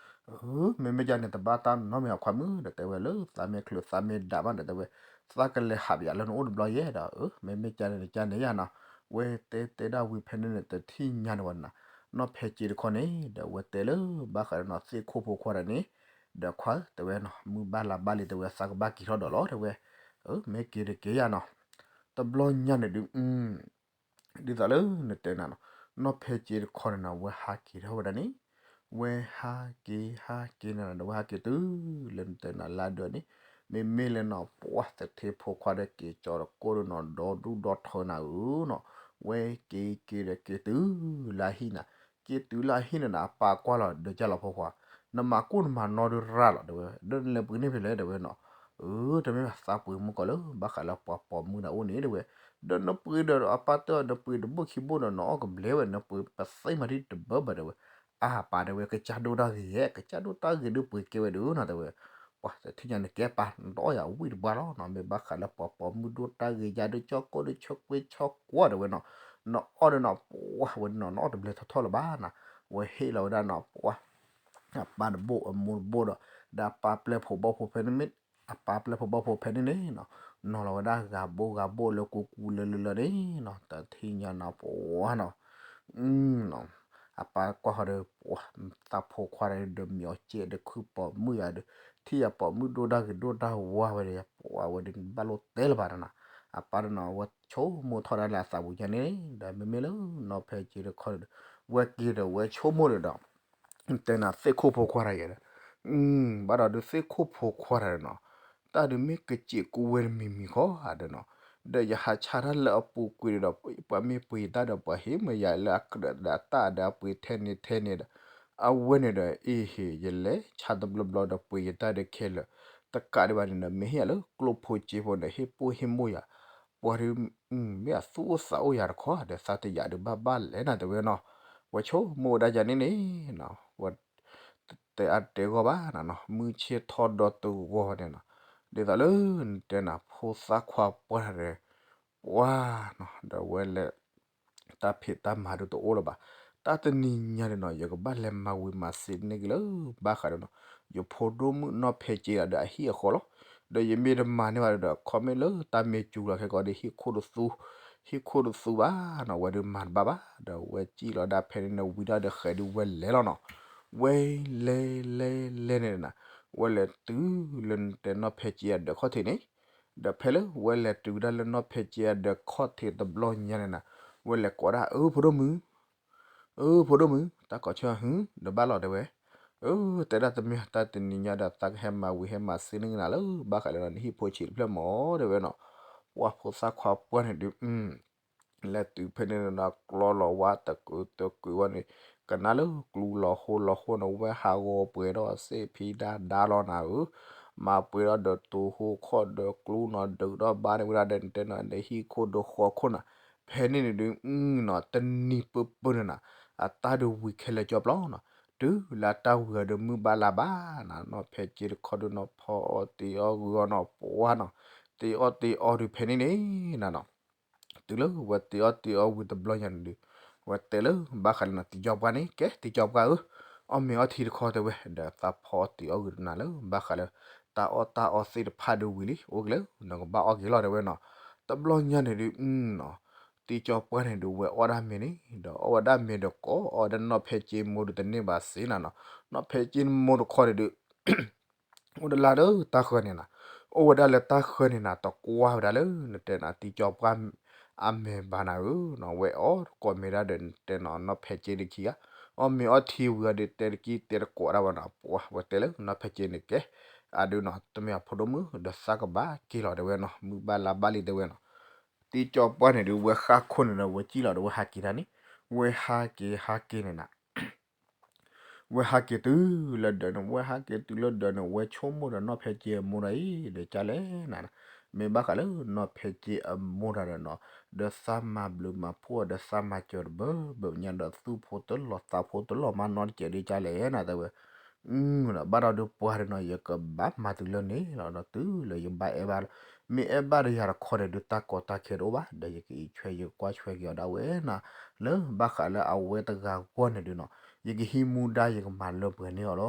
မ့မ့ၢ်ကန့ၣ် တဘၣ်တၢ်နီတမံၤအခွါမုၣ် ဒီးတဲဝဲလၢသးမ့ၢ်ချုးသးမ့ၢ်ဒၣ်မးဒီးတဲဝဲ, သးကလဲၤဟးပယီၤလၢနအိၣ်တဘျီယဲဒီး မ့မ့ၢ်ကန့ၣ်ကန့ၣ်ယါနီၤ, ဝဲတဲတဲဒၣ်ဝံၤဖဲန့ၣ်န့ၣ် တထံၣ်ညါန့ၣ်ဝဲနီၤ, နီၢ်ဖဲက့တခီန့ၣ် ဒီးဝဲတဲလၢဘၣ်ဃးဒီးနီၤ သ့ၣ်ခိၣ်ဖိခွါဒီးန့ၣ်, ဒီးခွါဧၢ တဲဝဲနီၤ မုၢ်ဘၣ်လါဘၣ်လံတဲဝဲ သးကဘၣ်က့ၤထီၣ်ဒီးလီၤတဲဝဲ, မ့ၢ်က့ၤတက့ၤယါနီၤ, တဘျီညါန့ၣ်ဒုး ဒ်သိးလၢနတဲနၤနီၤ, နီၢ်ဖဲက့တခီန့ၣ်နီၤ ဝဲဟးက့ၤထီၣ်ဝဲဒၣ်န့ၣ်, ဝဲဟးက့ၤဟးက့ၤန့ၣ်ဒီး ဝဲဟးက့ၤတုၤလၢနတဲနၤလါဒၢးန့ၣ်, မ့မ့ၢ်လၢနီၤ ပှၤသထ့ဖိခွါဒီးက့ၤကၠီတကိၢ်ဒီးနီၤ ဒီဒူၣ်ဒီထၢနၤဧၢနီၤ, ဝဲက့ၤက့ၤဒီးက့ၤတုၤလၢဟံၣ်နၤ, က့ၤတုၤလၢအဟံၣ်န့ၣ်နီၤ အပၢ်ကွၢ်လီၤဒီးကၢ်လီၤဖိခွါ, နမၤကိၢ်နမၤနီဒုးရၤလီၤတဲဝဲ, ဒီးနလဲၤပှ့ၤန့ၢ်ဖဲလဲၣ်တဲဝဲနီၤ, အၢ တမ့ၢ်ဘၣ်သးပှ့ၤမုၢ်ကီၢ်လၢဘၣ်ဃးလၢပှၤပိာ်မုၣ်ဒၣ်အိၣ်န့ၣ်တဲဝဲ, ဒီးနပှ့ၤဒီးအပၢ်တဲအီၤ နပှ့ၤတဘိၣ်ခံဘိၣ်ဒီးနအီၣ်ကဘျဲဝဲ နပှ့ၤပသ့မၤဒ်တဘၢဘၢတဲဝဲ, အၢ ပၢ်တဲဝဲ ကစၢ်ဒိၣ်တၢ်ဂ့ၤဧါ ကစၢ်ဒိၣ်တၢ်ဂ့ၤဒုးပှ့ၤကဲဝဲဒုးနီၤတဲဝဲ, ပှၤတထံၣ်ညါန့ၣ်ကဲပၢ် နတအီၣ်ယၤဝံၣ်တဘှါလီၤနီၤ, မ့ၢ်ဘၣ်ဃးလၢပှၤပိာ်မုၣ်ဒိၣ်တၢ်ဂ့ၤယါဒုးကၠီကိၢ်ဒုးဆၢကွ့ဆၢကွီတဲဝဲနီၤ, နအီၣ်ဒီးနီၤ ပှၤဝဲဒုးနီၤ နအီၣ်တဘျဲထီၣ်ထီၣ်လၢၤဘၣ်နီၤ, ဝဲဟ့ၣ်လီၤဝဲဒၣ်နီၤ ပှၤ အပၢ်တဘိၣ်အမိၢ်တဘိၣ်ဒီး ဒီးအပၢ်ပျဲၢ်ဖိဘီၣ်ဖိဖဲန့ၣ်မ့ၢ် အပၢ်ပျဲၢ်ဖိဘီၣ်ဖိဖဲန့ၣ်န့ၣ်နီၤ, နီၤလီၤဝဲဒၣ်ဂၤဘိၣ်ဂၤဘိၣ်လၢကူကူလၢလၢလၢန့ၣ်နီၤ, တထံၣ်ညါနီၤ ပှၤနီၤ, နီၤ, အ အပၢ်ကွၢ်ဃီဒီး ပှၤ သးဖိခွါဒီးမံၤအီၤကဲဒီးခုပိာ်မုၣ်ယၤဒီး ထံၣ်ယၤပိာ်မုၣ်ဒိၣ်တၢ်ဂ့ၤဒိၣ်တၢ်ဝါဝဲဒီး ယပှၤဝဲဒီးဘၣ်လိၣ်တဲလၢၤဘၣ်နီၤ. အပၢ်ဒီးနီၤ ဝဲဆိကမိၣ်ထီၣ်ဒၣ်လၢအသးပူၤညါန့ၣ် ဒီးမ့မ့ၢ်လၢနီၢ်ဖဲက့တခီဒီး ဝဲက့ၤဒီးဝဲဆိကမိၣ်ဒီးဒီး တဲနၤသ့ၣ်ခိၣ်ဖိခွါတဂၤဒီး ဘၣ်ဒီးဒုးသ့ၣ်ခိၣ်ဖိခွါတဂၤဒီးနီၤ တၢ်ဒုးမ့ၢ်ကစံးကူဝဲတမံၤမံၤဃီဧါဒီးနီၤ, ဒီးယဟးဆါတၢ်လၢအပူၤကွံာ်ဒီး ပှၤမ့ၢ်ပှ့ၤယတၢ်ဒီး ပှၤဟ့ၣ်မ့ၢ်ယၤလၢအကြၢးဒီးအတၢ်ဒီးအပှ့ၤထဲန့ၣ်ထဲန့ၣ်ဒီး အဝဲန့ၣ်ဒီး အ့ဟ့ၣ် ယလဲၤဆါတဘျီဘျီဒီးပှ့ၤယတၢ်ဒီးခဲလၢာ် တကးဒံးဘၣ်န့ၣ်ဒီး မ့ၢ်ဟ့ၣ်ယၤလၢကျိဖိစ့ဖိန့ၣ် ဟ့ၣ်ပိၢ်ဟ့ၣ်မိၢ်ယၤ ပှၤဒုး မ့ၢ်အသူၣ်အိၣ်သးအိၣ်ယၤတခီ ဒီးသးတယာ်ဒုးဘၣ်ဘၣ်လဲၣ်နၤတဲဝဲနီၤ, ဝဲဆိကမိၣ်ဝဲဒၣ်ယၤန့ၣ်န့ၣ် ဝဲ တဲအတဲဂီၢ်ဘၣ်နနီၤ မုၢ်ဆ့ၣ်ထီၣ်ဒီတဂီၢ်န့ၣ်နီၤ, ဒ်သိးလၢနတဲနၤဖိသၣ်ခွါပှၢ်တဂၤဒီး ပှၤနီၤ ဒီးဝဲလဲၤ တၢ်ဖံးတၢ်မၤဒုးတအိၣ်လၢၤဘၣ်. တၢ်တနံၤညါန့ၣ်နီၤ ယကဘၣ်လဲၤမၤဝံၤမၤစ့န့ၢ်က့ၤလၢဘၣ်ဃးဒီးနီၤ ယဖိဒိၣ်မုၣ်နီၢ်ဖဲက့ဒီးအဟံၣ်အဃီလီၤ. ဒီးယမ့ၢ်တမၤန့ၢ်ဘၣ်ဒီး ခီမ့ၢ်လၢတၢ်မ့ၢ်စူၤလီၤခဲကီးဒီး ဟံၣ်ခိၣ်တသူ ဟံၣ်ခိၣ်တသူဘၣ်နီၤ ဝဲဒုးမၤတဘၣ်ဘၣ်. ဒီးဝဲစံၣ်လီၤဒၣ်ဖဲန့ၣ်န့ၣ် ဝံၤဒီးဃဲးဒုးဝဲလဲၤလီၤနီၤ ဝဲလဲၤလဲၤလဲၤန့ၣ်နၤ ဝဲလဲၤတုၤလၢနတဲနီၢ်ဖဲက့အဒၢးခီၣ်ထံးန့ၣ်, ဒီးဖဲလၢဝဲလဲၤတုၤဝဲဒၣ်လၢနီၢ်ဖဲက့အဒၢးခီၣ်ထံးတဘျီညါန့ၣ်နၤ, ဝဲလဲၤကိးဒၣ် အၢ ဖိဒိၣ်မုၣ်, အၢ ဖိဒိၣ်မုၣ် တၢ်ကိးဆၢဟါ ဒီးဘၣ်လီၤတဲဝဲ, အၢ တဲဒၣ်တမ့ၢ်တၢ်တနံၤညါဒီး သးကဟဲမၤဝံၤဟဲမၤစ့န့ၢ်နၤလၢဘၣ်ဃးလၢနဟံၣ်ဖိဆံးတဖျၢၣ်မးတဲဝဲနီၤ, ပှၤဖိသၣ်ခွါပှၢ်န့ၣ်ဒုး လဲၤတုၤဖဲန့ၣ်ဒီး ကျီလီၤဝါတကုာ်တကုာ်ဝဲန့ၣ်, ကနၣ်လၢကျူလီၤဟိလီၤဟိန့ၣ် ဝဲဟးဂီၤပှဲၤဒီးစ့ၣ်ဖံဒၣ်ဒါလီၤနၤဧၢ, မၤပှဲၤဒီးဒီးတူၢ်ဟိခီၣ်ဒီးကျူနီၤ ဒုးဒီးဘါန့ၣ်ဝဲဒၣ်ဒီး နတဲနီၤ နဟံၣ်ခိၣ်ဒီးဃီခိၣ်နၤ, ဖဲန့ၣ်န့ၣ်ဒုး နီၤ တနံၤပၢၢ်ပၢၢ်န့ၣ်နၤ, အတၢ်ဒုးဝံၤခဲလၢာ်ကၠီပျီနီၤ, တုၤလၢတၢ်ဝံၤအီၤဒီးမုၢ်ဘၣ်လါဘၣ်နၤ, နီၢ်ဖဲက့တခီဒုးနီၤ ဖီအီၣ်တ့ၤအီၣ်ဂုာ်အီၣ်နီၤ ပှၢ်နီၤ, တ့ၤအီၣ်တ့ၤအီဒုးဖဲန့ၣ်န့ၣ်နၤနီၤ တုၤလၢဝဲတ့ၤအီၣ်တ့ၤအီဝံၤတဘျီညါန့ၣ်ဒုး, ဝဲတဲလၢဘၣ်ဃးလၢနီၤ တံၤကၠီပှၢ်န့ၣ် ကဲ တံၤကၠီပှၢ်ဧၢ, အီၣ်မ့ၤအီထံတခီတဲဝဲ, ဒီးသးဖီအီၣ်တ့ၤအီၣ်ဂုာ်တနၤလၢဘၣ်ဃးလၢ တၢ်အီၣ်တၢ်အီသ့ၣ်တဖၣ်ဒုးဝံၤလံ အိၣ်က့ၤလၢ နကဘၣ်အီၣ်က့ၤလီၤတဲဝဲနီၤ, တဘျီညါန့ၣ်ဒုး နီၤ တံၤကၠီပှၢ်န့ၣ်ဒုး ဝဲအီၣ်ဒၣ်မ့ၤန့ၣ် ဒီးအီၣ်ဝဲဒၣ်မ့ၤဒီးကိးအီၣ်ဝဲဒၣ်နီၢ်ဖဲက့မိၢ်ဒုးတန့ၢ်ဘၣ်စ့နၤနီၤ, နီၢ်ဖဲက့မိၢ်တခီန့ၣ်ဒုး အိၣ်တလါဒီးတၢ်ဃၢန့ၣ်နၤ, အိၣ်ဝဲဒၣ်လၢတၢ်ဃၢန့ၣ်နၤ တကွၢ်ဝဲဒၣ်လၢ နတဲနၤ တံၤကၠီပှၢ် အမဲာ်ဘၣ်နၤဧၢ, ဝဲအီၣ်တကိးမ့ၤဒၣ်ဒီး နတဲနီၤ နီၢ်ဖဲက့တခံဂၤ, အီၣ်မ့ၤအီထံဝံၤအီၤဒီး တဲတကံတဲတကိးဒၣ်ဝဲနီၤ, ပှၤဝဲတဲလၢနီၢ်ဖဲက့န့ၣ်ကဲ, အဒုးနီၤ တမ့ၢ်အဖိဒိၣ်မုၣ် ဒီးသးကဘၣ်က့ၤလီၤတဲဝဲနီၤ, မုၢ်ဘၣ်လါဘၣ်လံတဲဝဲနီၤ, တံၤကၠီပှၢ်န့ၣ်ဒုး ဝဲဃၣ်ခိၣ်န့ၣ်ဒီး ဝဲစံၣ်လီၤဒီးဝဲဟးက့ၤတၢ်န့ၣ်, ဝဲဟးက့ၤဟးက့ၤန့ၣ်နၤ ဝဲဟးက့ၤတုၤလၢဒၢးန့ၣ် ဝဲဟးက့ၤတုၤလၢဒၢးန့ၣ် ဝဲဆိကမိၣ်ဒီးနီၢ်ဖဲက့အမိၢ်ဒီးအံၤ ဒီးကၢ်လဲၣ်နၤ, မ့ၢ်ဘၣ်ဃးလၢနီၢ်ဖဲက့အမိၢ်တၢ်ဒီးနီၤ, ဒီးသးမၤဘျုးမၤဖှိၣ်ဒီးသးမၤစၢၤတဘၢဘၢညါဒီးသူၣ်ဖိတလီၤသးဖိတလီၤမၤနီတစဲးဒ်ကၢ်လဲၣ်နၤတဲဝဲ, ဘၣ်ဒီးဒုးပှၢ်ဒီးနီၤ ယကဘၣ်မၤတုၤလၢန့ၣ်လီၤဒီးတုၤလၢယဘၣ်အဲၣ်ဘၣ်လီၤ, မ့ၢ်အဲၣ်ဘၣ်ဒီးယၤတခီန့ၣ်ဒုး တၢ်ကီတၢ်ခဲတအိၣ်ဘၣ် ဒီးယကအံးဆွဲယကကွၢ်ဆွဲက့ၤအီၤဒၣ်ဝဲနၤ, လၢဘၣ်ဃးလၢအဝဲတဂၤဂီၢ်န့ၣ်ဒုးနီၤ, ယကဟံးမူဒါယကမၤလၢပှဲၤန့ၢ်အီၤလီ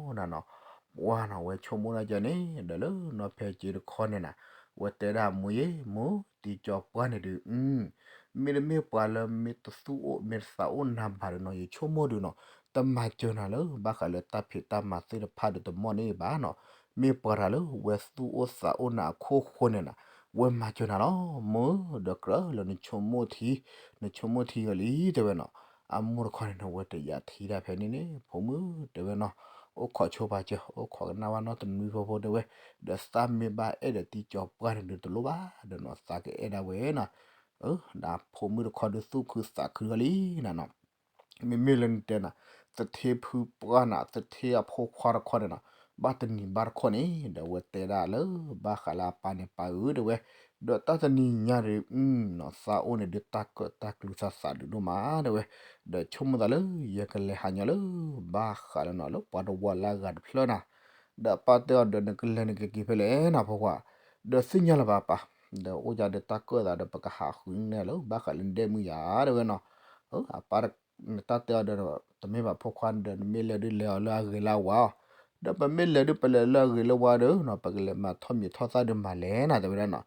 ၤနၤနီၤ, ပှၢ်နီၤ ဝဲဆိကမိၣ်ဒၣ်ကၢ်န့ၣ် ဒီးလၢနီၢ်ဖဲက့တခီန့ၣ်နၤ, ဝဲတဲဒၣ်မိၢ်ယ့ၢ် မိၢ် တံၤကၠီပှၢ်န့ၣ်ဒုး မ့တမ့ၢ်ပှၤလၢမ့ၢ်တသူၣ်အိၣ်မ့ၢ်တသးအိၣ်နၤဘၣ်ဒီးနီၤ ယဆိကမိၣ်ဒုးနီၤ, တမၤစၢၤနၤလၢဘၣ်ဃးလၢတၢ်ဖံးတၢ်မၤသ့ၣ်တဖၣ်ဒီးတမီၢ်န့ၣ်ဘၣ်နီၤ, မ့ၢ်ပှၤတၢ်လၢဝဲသူၣ်အိၣ်သးအိၣ်နၤအခိၣ်ဃိန့ၣ်နၤ, ဝဲမၤစၢၤနၤလီၤ မိၢ်, ဒီးကြၢးလၢနဆိကမိၣ်ထံ, နဆိကမိၣ်ထံဂီၤလံတဲဝဲနီၤ, အမိၢ်တခီန့ၣ်နီၤ ဝဲတယာ်ထံဒၣ်ဖဲန့ၣ်န့ၣ် ဖိမုၣ်တဲဝဲနီၤ, အိၣ်ခိးဆိပာ်စၢၤ အိၣ်ခိးကနၣ်ဝဲနီတနွံဖိဖိတဲဝဲ, ဒီးသးမ့ၢ်ဘၣ်အဲၣ်ဒီးတံၤကၠီပှၢ်န့ၣ်ဒုးတလိၣ်ဘၣ်ဒီးနီၤ သးကအဲၣ်ဒၣ်ဝဲနီၤ, ဒီးဖိမုၣ်တခီဒုးသူၣ်ခုသးခုဂီၤလံနၤနီၤ မ့မ့ၢ်လၢနတဲနၤ, သထ့ဖုပှၢ်နၤ သထ့အဖိခွါတခီန့ၣ်နီၤ, ဘၣ်တနံၤဘၣ်တခီန့ၣ် ဒီးဝဲတဲဒၣ်လၢဘၣ်ဃးလၢအပၢ်န့ၣ်ပၢ်ဧၢတဲဝဲ, ဒီးတၢ်တနံၤညါဒီး နီၤ သးအိၣ်န့ၣ်ဒုးတၢ်ကၢၣ်တၢ်ကျူသးသးဒုးဒိၣ်မးတဲဝဲ, ဒီးဆိကမိၣ်သးလၢ ယကလဲၤဟးညီလၢ ဘၣ်ဃးလၢနီၤ လၢပှၤတဝီလၢအဂၤတဖျၢၣ်နၤ, ဒီးအပၢ်တဲအီၤဒီး နကလဲၤနကက့ၤဖဲလဲၣ်နၤဖိခွါ, ဒီးသ့ၣ်ညါလၢၤဘၣ်ပၢ်, ဒီးအိၣ်ယၤဒီးတၢ်ကၢၣ်သးဒီး ပကဟးဃုန့ၢ်လၢဘၣ်ဃးလၢနဒဲၣ်မုၢ်ယၤတဲဝဲနီၤ, အပၢ် နတၢ်တဲအီၤဒီး တမ့ၢ်ဘၣ်ဖိခွါဒီး နမ့ၢ်လဲၤဒုးလဲၤအီၤလၢအဂ့ၤလၢအဝါအီၤ, ဒီးပမ့ၢ်လဲၤဒုးပလဲၤလၢအဂ့ၤလၢဝါဒီးနီၤ ပကလဲၤမၤထီၣ်မံၤထီၣ်သၣ်ဒုးမၤလဲၣ်နၤတဲဝဲဒၣ်နီၤ,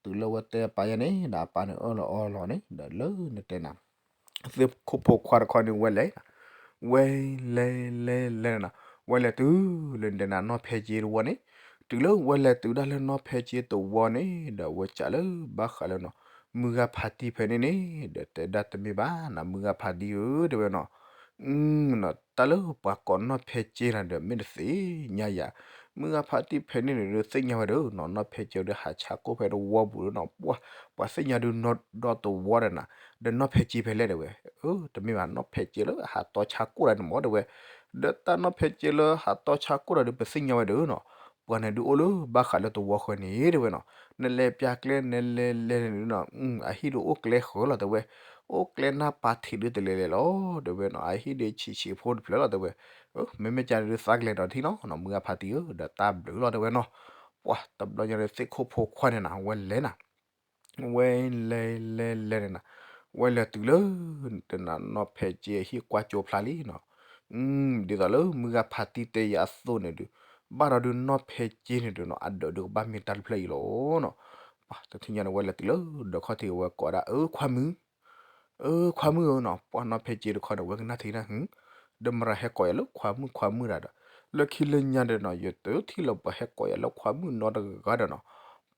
တုၤလၢဝဲတဲအပၢ်ယဲန့ၣ် ဒီးအပၢ်န့ၣ်အၢၣ်လီၤအီလီၤန့ၣ် ဒီးလၢနတဲနၤ သ့ၣ်ခိၣ်ဖိခွါတခီန့ၣ် ဝဲလဲၤ, ဝဲလဲၤလဲၤလဲၤန့ၣ်နီၤ, ဝဲလဲၤတုၤလၢဒဲးနၤနီၢ်ဖဲက့တဝီန့ၣ်, တုၤလၢဝဲလဲၤတုၤဒၣ်လၢနီၢ်ဖဲက့တဝီန့ၣ် ဒီးဝဲစံးလၢဘၣ်ဃးလၢနီၤ, မုၢ်ဂၤဖးတံၢ်ဖဲန့ၣ်န့ၣ် ဒီးတဲဒၣ်တမ့ၢ်ဘၣ်နီၤ, မုၢ်ဂၤဖးတံၢ်ဧၢ တဲဝဲနီၤ, တၢ်လၢပှၤကိးနီၢ်ဖဲက့နၤဒီး မ့ၢ်တသ့ၣ်ညါယၤ, မုၢ်ဂၤဖးတံၢ်ဖဲန့ၣ်န့ၣ် ဒုးသ့ၣ်ညါဝဲဒီးနီၤ, နီၢ်ဖဲက့ဒုးဟးဆါကိၣ်ဖဲတဝီပူၤဒီးနီၤ, ပှၤ ပှၤသ့ၣ်ညါဒုးနီၢ်ဒီတဝီဒီးနၤ, ဒီးနီၢ်ဖဲက့ဖဲလဲၣ်တဲဝဲ, တမ့ၢ်ဘၣ် နီၢ်ဖဲက့လၢဟးတီဆါကိၣ်တၢ်န့ၣ်မ့ၢ်တဲဝဲ, ဒီးတၢ်နီၢ်ဖဲက့လၢဟးတီဆါကိၣ်တၢ်ဒုး ပသ့ၣ်ညါဝဲဒီးနီၤ, ပှၤန့ၣ်ဒုးအိၣ်လၢဘၣ်ဃးလၢတဝီဃၢၤန့ၣ်တဲဝဲနီၤ, နလဲၤပျၢ်ကျဲ နလဲၤလဲၤန့ၣ်နီၤ, အဟံၣ်ဒုးအိၣ်ကျဲဃၢၤလီၤတဲဝဲ, အိၣ်ကျဲနၢ်ပၤထံးဒုးတလဲၤလဲၤလီၤတဲဝဲနီၤ, အဟံၣ်ဒုးဆံးဆံးဖိတဖျၢၣ်လီၤတဲဝဲ, မ့မ့ၢ်ကန့ၣ်ဒုးသးကလဲၤဒီးထံနီၤနီၤ, မုၢ်ဂၤဖးတံၢ်ဧၢ ဒီးတၢ်ဘျုးလီၤတဲဝဲနီၤ, ပှၤတဘျီညါန့ၣ် သ့ၣ်ခိၣ်ဖိခွါန့ၣ်နၤ ဝဲလဲၤနၤ ဝဲလဲၤလဲၤလဲၤန့ၣ်နၤ, ဝဲလဲၤတုၤလၢ တနၤနီၢ်ဖဲက့အဟံၣ်ကွၢ်ကၠိဖျါလံနီၤ, ဒ်သိးလၢမုၢ်ဂၤဖးတံၢ်တဲယၤအသိးန့ၣ်ဒုး, ဘၣ်ဒီးဒုးနီၢ်ဖဲက့န့ၣ်ဒုးနီၤ အဒၢးဒုးကဘၣ်မ့ၢ်တၢ်တဖျၢၣ်အံၤလီၤနီၤ, ပှၤတထံၣ်ညါန့ၣ် ဝဲလဲၤတုၤလၢဒီးခီၣ်ထံးဝဲကိးဒၣ် အၢ ခွါမုၣ် အၢ ခွါမုၣ်ဧၢနီၤ, ပှၤနီၢ်ဖဲက့တခီန့ၣ် ဝဲကနၣ်ထံၣ်နၢ်ဟူ, ဒီးမရၤဟဲကိးယၤလၢခွါမုၣ်ခွါမုၣ်ဒၣ်ဒီး, လၢခံလၢညါဒီးနီၤ ယတထံၣ်လၢပှၤဟဲကိးယၤလၢခွါမုၣ်နီတဂၤဒီးနီၤ,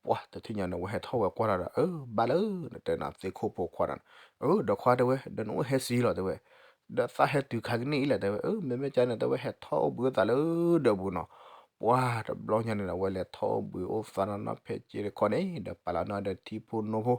ပှၤတထံၣ်ညါန့ၣ် ဝဲဟဲထီၣ်ဝဲကွၢ်တၢ်ဒီး အၢ ဘၣ်လၢ နတဲနၤသ့ၣ်ခိၣ်ဖိခွါတၢ်န့ၣ်, အၢ ဒီးခွါတဲဝဲ ဒီးနအိၣ်ဟဲဆံးလီၤတဲဝဲ, ဒီးသးဟဲတုၤခါကန့ၣ်အံၤလဲၣ်တဲဝဲ, အၢ မ့မ့ၢ်ကန့ၣ် တဲဝဲဟဲထီၣ်အိၣ်ဘှံးအိၣ်သးလၢဒၢးပူၤနီၤ, ပှၤတဘျီညါန့ၣ်ဒီး ဝဲလဲၤထီၣ်အိၣ်ဘှံးအိၣ်သးနီၢ်နီၢ်ဖဲက့တခီန့ၣ် ဒီးပာ်လီၤနီၢ်ဒီးထံဖိနိဖိ,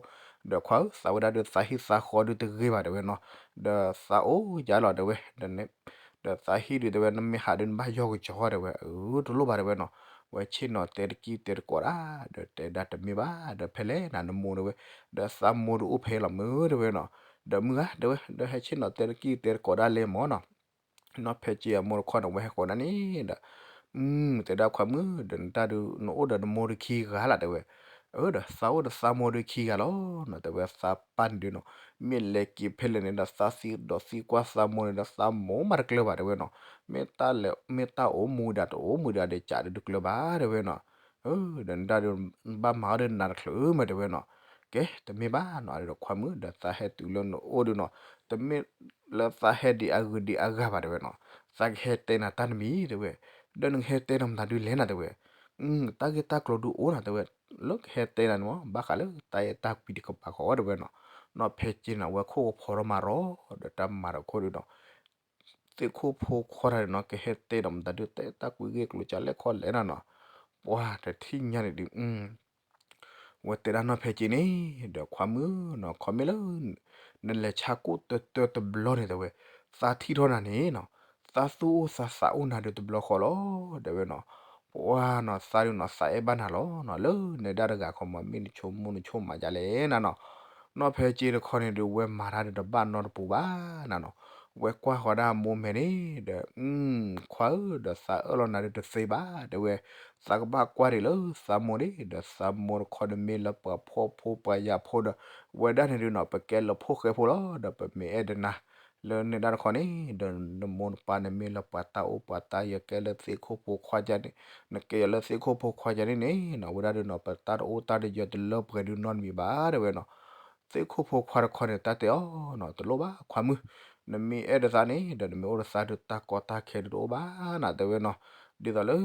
ဒီးခွါဧၢ သးဝဲဒၣ်ဒုးသးဟံၣ်သးဃီဒုးတဂ့ၤဘၣ်တဲဝဲနီၤ, ဒီးသးအိၣ်ယၤလီၤတဲဝဲ, ဒီးသးဟံၣ်ဒုးတဲဝဲ နမ့ၢ်ဟးဒုးနဘၣ်ယီၢ်ကစီၤတဲဝဲ, အၢ တလိၣ်ဘၣ်တဲဝဲနီၤ, ဝဲဆ့ၣ်နီၤတဲတကံၢ်တဲတကိးဒၣ်, ဒီးတဲဒၣ်တမ့ၢ်ဘၣ် ဒီးဖဲလဲၣ်နၤနမိၢ်တဲဝဲ, ဒီးသးမိၢ်ဒုးအိၣ်ဖဲလီၤမုၢ်တဲဝဲနီၤ, ဒီးမုၢ်ဂၤတဲဝဲ ဒီးဟဲဆ့ၣ်နီၤတဲတကံၢ်တဲတကိးဒၣ်လဲၣ်မၢ်နီၤ, နီၢ်ဖဲက့အမိၢ်တခီန့ၣ် ဝဲဟဲကိးဒၣ်န့ၣ်ဒီး, တဲဒၣ်ခွါမုၣ် ဒီးနတၢ်ဒုး နအိၣ်ဒီးနမိၢ်ဒုးခံဂၤလီၤတဲဝဲ, အၢ ဒီးသးအိၣ်ဒီးသးမိၢ်ဒုးခံဂၤလီၤနီၤ, တဲဝဲသးပၢ်န့ၣ်ဒုးနီၤ, မ့ၢ်လဲၤက့ၤဖဲလဲၣ်န့ၣ်ဒီး သးသံဒီးသံကွၢ်သးမိၢ်န့ၣ်ဒီး သးမိၢ်မးတကျၢၤဘၣ်တဲဝဲနီၤ, မ့ၢ်တၢ်လဲၤ မ့ၢ်တၢ်အိၣ်မူဒၣ်တအိၣ်မူဒၣ်ဒီး ကးဒုးတကျၢၤဘၣ်တဲဝဲနီၤ, ဒီးနတၢ်ဒုး ဘၣ်မၤအီၤဒီးနၤတချုးမးတဲဝဲနီၤ, ကဲ တမ့ၢ်ဘၣ်နီၤ ဒီးခွါမုၣ် ဒီးသးဟဲတုၤလၢနအိၣ်ဒုးနီၤ, တမ့ၢ်လၢသးဟဲဒံးအဂုၤဒံးအဂၤဘၣ်တဲဝဲနီၤ, သးကဟဲတဲနၤတၢ်တမံၤတဲဝဲ, ဒီးနကဟဲတဲနၤမတၤဒုးလဲၣ်နၤတဲဝဲ, တၢ်ဂ့ၢ်တၢ်ကျိၤဒုးအိၣ်နၤတဲဝဲ, လၢကဟဲတဲနၤန့ၣ်မး ဘၣ်ဃးလၢတၢ်အဲၣ်တၢ်ကွံတကပၤဃီတဲဝဲနီၤ, နီၢ်ဖဲက့န့ၣ် ဝဲခိၣ်ကဖီထီၣ်မၤရီၤ ဒီးတၢ်မၤတခိၣ်ဒုးနီၤ သ့ၣ်ခိၣ်ဖိခွါတၢ်န့ၣ်နီၤ ကဟဲတဲဒီးမတၤဒုး တၢ်အဲၣ်တၢ်ကွံဂ့ၢ်ကျိၤကလဲၣ်ခီလဲၣ်နၤနီၤ, ပှၤတထံၣ်ညါန့ၣ်ဒုး ဝဲတဲဒၣ်နီၢ်ဖဲက့န့ၣ် ဒီးခွါမုၣ်နီၤ ခီမ့ၢ်လၢ နလဲၤဆါကိၣ်တၢတၢတဘျီန့ၣ်တဲဝဲ, သးထံၣ်ထီၣ်နၤန့ၣ်နီၤ သးသူၣ်အိၣ်သးသးအိၣ်နၤဒုးတဘျီဃီလီၤ တဲဝဲနီၤ, ပှၤနီၤ သးဒုးနီၤ သးအဲၣ်ဘၣ်နၤလီၤနီၤ လၢနဲဒၣ်တဂၤခီမး မ့ၢ်နဆိကမိၣ်နဆိကမးဒ်လဲၣ်နၤနီၤ, နီၢ်ဖဲက့တခီန့ၣ်ဒုး ဝဲမၤတၢ်ဒုးတဘၣ်နီတပူၤဘၣ်နၤနီၤ, ဝဲကွၢ်ဃီၤဒၣ်အမိၢ်မဲာ်န့ၣ်ဒီး ခွါဧၢ ဒီးသးအၢၣ်လီၤနၤဒုးတသ့ဘၣ် တဲဝဲ, သးကဘၣ်ကွၢ်ဒံးလၢသးမိၢ်န့ၣ် ဒီးသးမိၢ်တခီန့ၣ်မ့ၢ်လၢပှၤဖှီၣ်ဖိပှၤယာ်ဖိဒီး ဝဲဒၣ်န့ၣ်ဒုးနီၤ ပကဲလၢဖိၣ်ဃဲဖိလီၤ ဒီးပမ့ၢ်အဲၣ်ဒိးနၤ လၢနဲဒၣ်တခီန့ၣ် ဒီးနမိၢ်နပၢ်န့ၣ်မ့ၢ်လၢပှၤတၢ်အိၣ်ပှၤတၢ်ယၢၤ ကဲလၢသ့ၣ်ခိၣ်ဖိခွါကန့ၣ် နကဲယၤလၢသ့ၣ်ခိၣ်ဖိခွါကန့ၣ်န့ၣ်နီၤ ဝဲဒၣ်ဒုးနီၤ ပတၢ်တအိၣ်တၢ်တယၢၤတလၢပှဲၤဒုးနီတမံၤဘၣ် တဲဝဲနီၤ, သ့ၣ်ခိၣ်ဖိခွါတခီန့ၣ် တၢ်တဲအီၤနီၤ တလိၣ်ဘၣ်ခွါမုၣ်, နမ့ၢ်အဲၣ်ဒိးသးန့ၣ် ဒီးနမ့ၢ်အိၣ်ဒီးသးဒုးတၢ်ကီတၢ်ခဲဒုးတအိၣ်ဘၣ်နၤ တဲဝဲနီၤ, ဒ်သိးလၢ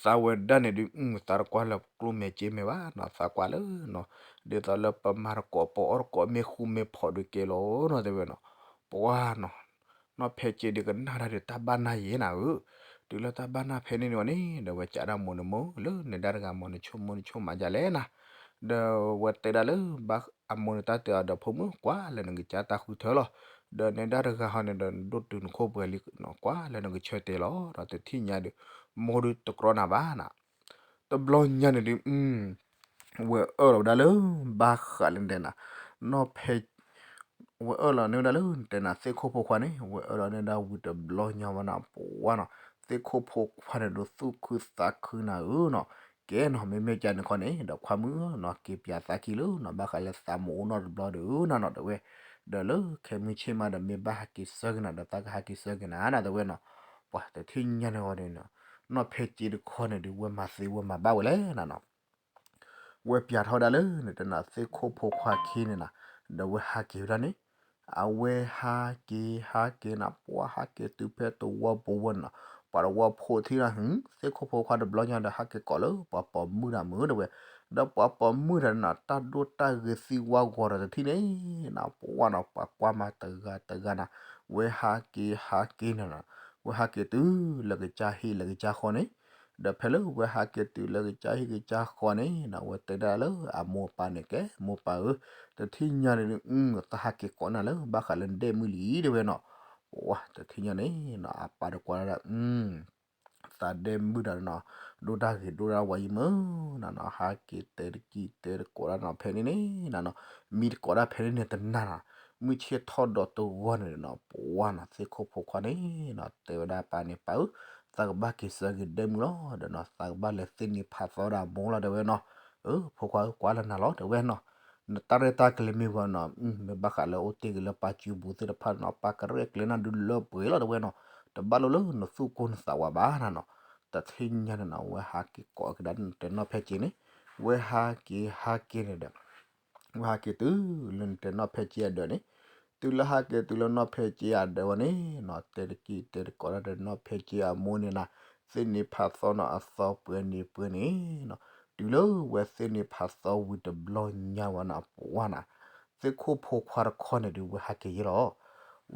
သးဝဲဒၣ်န့ၣ်ဒုး သးတကွၢ်လၢကျိၣ်မဲာ်စ့မဲာ်ဘၣ်နီၤ သးကွၢ်လၢနီၤ ဒ်သိးလၢပမၤတကိးပအီၣ်တကိးမ့ၢ်ဃူမ့ၢ်ဖိးဒုးကဲလီၤ နီၤ တဲဝဲနီၤ, ပှၤနီၤ နီၢ်ဖဲက့ဒုးကနၣ်တၢ်ဒုးတၢ်ဘၣ်နၢ်ယဲနၤဧၢ, တုၤလၢတၢ်ဘၣ်နၢ်ဖဲန့ၣ်န့ၣ်ဝဲန့ၣ် ဒီးဝဲကးဒၣ်မိၢ်န့ၣ်မိၢ် လၢနဲဒၣ်တဂၤမး နဆိကမိၣ်နဆိကမးဒ်လဲၣ်နၤ, ဒီးဝဲတဲဒၣ်လၢ အမိၢ်န့ၣ်တၢ်တဲအီၤဒီး ဖိမုၣ်ကွၢ်လၢနကစၢ်တၢ်ဃုထၢလီၤ, ဒီးနဲဒၣ်တဂၤဟီန့ၣ်ဒီး နဒိၣ်တုာ်နခိၣ်ပှဲၤလံနီၤ ကွၢ်လၢနကဆၢတဲာ်လီၤ ဒီးတထံၣ်ညါဒုး မိၢ်ဒုးတကြီနၤဘၣ်နၤ, တဘျီညါန့ၣ်ဒုး ဝဲအၢၣ်လီၤဝဲဒၣ်လၢ ဘၣ်ဃးလၢတဲနၤ နီၢ်ဖဲ ဝဲအၢၣ်လီၤန့ၢ်ဝဲဒၣ်လၢတဲနၤ သ့ၣ်ခိၣ်ဖိခွါန့ၣ် ဝဲအၢၣ်လီၤန့ၢ်ဒၣ်ဝံၤတဘျီညါဝဲနၤ ပှၤနီၤ သ့ၣ်ခိၣ်ဖိခွါန့ၣ်ဒုးသူၣ်ခုသးခုနၤဧၢနီၤ, ကဲနီၤ မ့မ့ၢ်ကန့ၣ်ခီန့ၣ် ဒီးခွါမုၣ်နီၤ က့ၤပၠးသးခံလၢနီၤ ဘၣ်ဃးလၢသးမိၢ်အိၣ်နီတဘျီဒုးနၤနီၤ တဲဝဲ, ဒီးလၢခဲမုၢ်ဆ့ၣ်မးဒီးမ့ၢ်ဘၣ်ဟးက့ၤဆၢက့ၤနၤဒီး သးကဟးက့ၤဆၢက့ၤနၤနၤ တဲဝဲနီၤ, ပှၤတထံၣ်ညါန့ၣ်ဝဲန့ၣ်နီၤ နီၢ်ဖဲက့တခီန့ၣ်ဒုး ဝဲမၤသ့ဝဲမၤဘၣ်ဝဲလဲၣ်နၤနီၤ ဝဲပၠးထီၣ်ဝဲဒၣ်လၢန့ၣ်တဲနၤ သ့ၣ်ခိၣ်ဖိခွါခံန့ၣ်နၤ, ဒီးဝဲဟးက့ၤဝဲဒၣ်န့ၣ်, အဝဲဟးက့ၤဟးက့ၤနၤ ပှၤဟးက့ၤတုၤဖဲသဝီပူၤဝဲန့ၣ်နီၤ, ပှၤသဝီဖိထံၣ်ဒီး ဟ့ၣ် သ့ၣ်ခိၣ်ဖိခွါတဘျီညါဒီး ဟးက့ၤကိးလၢပှၤပိာ်မုၣ်တၢ်မုာ်တဲဝဲ, ဒီးပှၤပိာ်မုၣ်တၢ်န့ၣ်နီၤ တၢ်ဒိၣ်တၢ်ဂ့ၤသံဝါဂီၤဒီးတထံၣ်န့ၣ်နီၤ ပှၤနီၤ ပှၤကွၢ်မၤတဂၤတဂၤနၤ, ဝဲဟးက့ၤဟးက့ၤန့ၣ်နီၤ, ဝဲဟးက့ၤတုၤလၢကစၢ်ဟံၣ်လၢကစၢ်ဃီန့ၣ်, ဒီးဖဲလၢဝဲဟးက့ၤတုၤလၢကစၢ်ဟံၣ်ကစၢ်ဃီန့ၣ်နီၤ ဝဲတဲဒၣ်လၢအမိၢ်အပၢ်န့ၣ် ကဲမိၢ်ပၢ်ဧၢ, တထံၣ်ညါန့ၣ်ဒုး သးဟးက့ၤကိးနၤလၢဘၣ်ဃးလၢနဒဲၣ်မုၣ်လံတဲဝဲနီၤ, ပှၤတထံၣ်ညါန့ၣ်နီၤ အပၢ်တကွၢ်ဒၣ် သးဒဲၣ်မုၣ်တၢ်နီၤ, ဒိၣ်တၢ်ဂ့ၤဒိၣ်တၢ်ဝါယံၤမုၢ်နၤနီၤ, ဟးက့ၤတဲတကံၢ်တဲတကိးဒၣ်နီၤ ဖဲန့ၣ်န့ၣ်နၤနီၤ, မ့ၢ်တကိးဒၣ်ဖဲန့ၣ်န့ၣ်တနာ်နီၤ, မုၢ်ဆ့ၣ်ထီၣ်ဒီးတဂီၢ်န့ၣ်နီၤ ပှၤနီၤ သ့ၣ်ခိၣ်ဖိခွါန့ၣ်နီၤ တဲဝဲဒၣ်ပၢ်န့ၣ် ပၢ်ဧၢ, သးကဘၣ်က့ၤဆှၢက့ၤဒဲၣ်မုၣ်လီၤဒီးနီၤ သးကဘၣ်လဲၤသ့ၣ်န့ၢ်ဖးသီဒၣ်အမိၢ်လီၤတဲဝဲနီၤ, အၢ ဖိခွါဧၢ ကွၢ်လၢနၤလီၤတဲဝဲနီၤ, နတၢ်ရဲၣ်တၢ်ကျဲၤမ့ၢ်ဝဲနီၤ မ့ၢ်ဘၣ်ဃးလၢအိၣ်တ့ၢ်က့ၤလၢပၢ်စုပူၤသ့ၣ်တဖၣ်နီၤ ပၢ်ကရဲၣ်ကျဲၤနၤဒုးလၢပှဲၤလီၤတဲဝဲနီၤ, တဘၣ်လိာ်လၢနသူၣ်ကိၢ်နသးဝါဘၣ်နၤနီၤ, တထံၣ်ညါန့ၣ်နီၤ ဝဲဟးက့ၤကိးကဒါနတဲနီၢ်ဖဲက့န့ၣ်, ဝဲဟးက့ၤဟးက့ၤန့ၣ်ဒီး ဝဲဟးက့ၤတုၤလၢနတဲနီၢ်ဖဲက့အဒၢးန့ၣ်, တုၤလၢဟးက့ၤတုၤလၢနီၢ်ဖဲက့အဒၢးဝဲန့ၣ်နီၤ တဲတကံၢ်တဲတကိးဒၣ်ဒီးနီၢ်ဖဲက့အမိၢ်န့ၣ်နၤ, သ့ၣ်န့ၢ်ဖးသီနီၤ အသီပှဲၤန့ၣ်ပှဲၤန့ၣ်နီၤ, တုၤလၢဝဲသ့ၣ်န့ၢ်ဖးသီဝံၤတဘျီညါဝဲနီၤ ပှၤနီၤ, သ့ၣ်ခိၣ်ဖိခွါတခီန့ၣ်ဒုး ဝဲဟးက့ၤယဲလီၤ,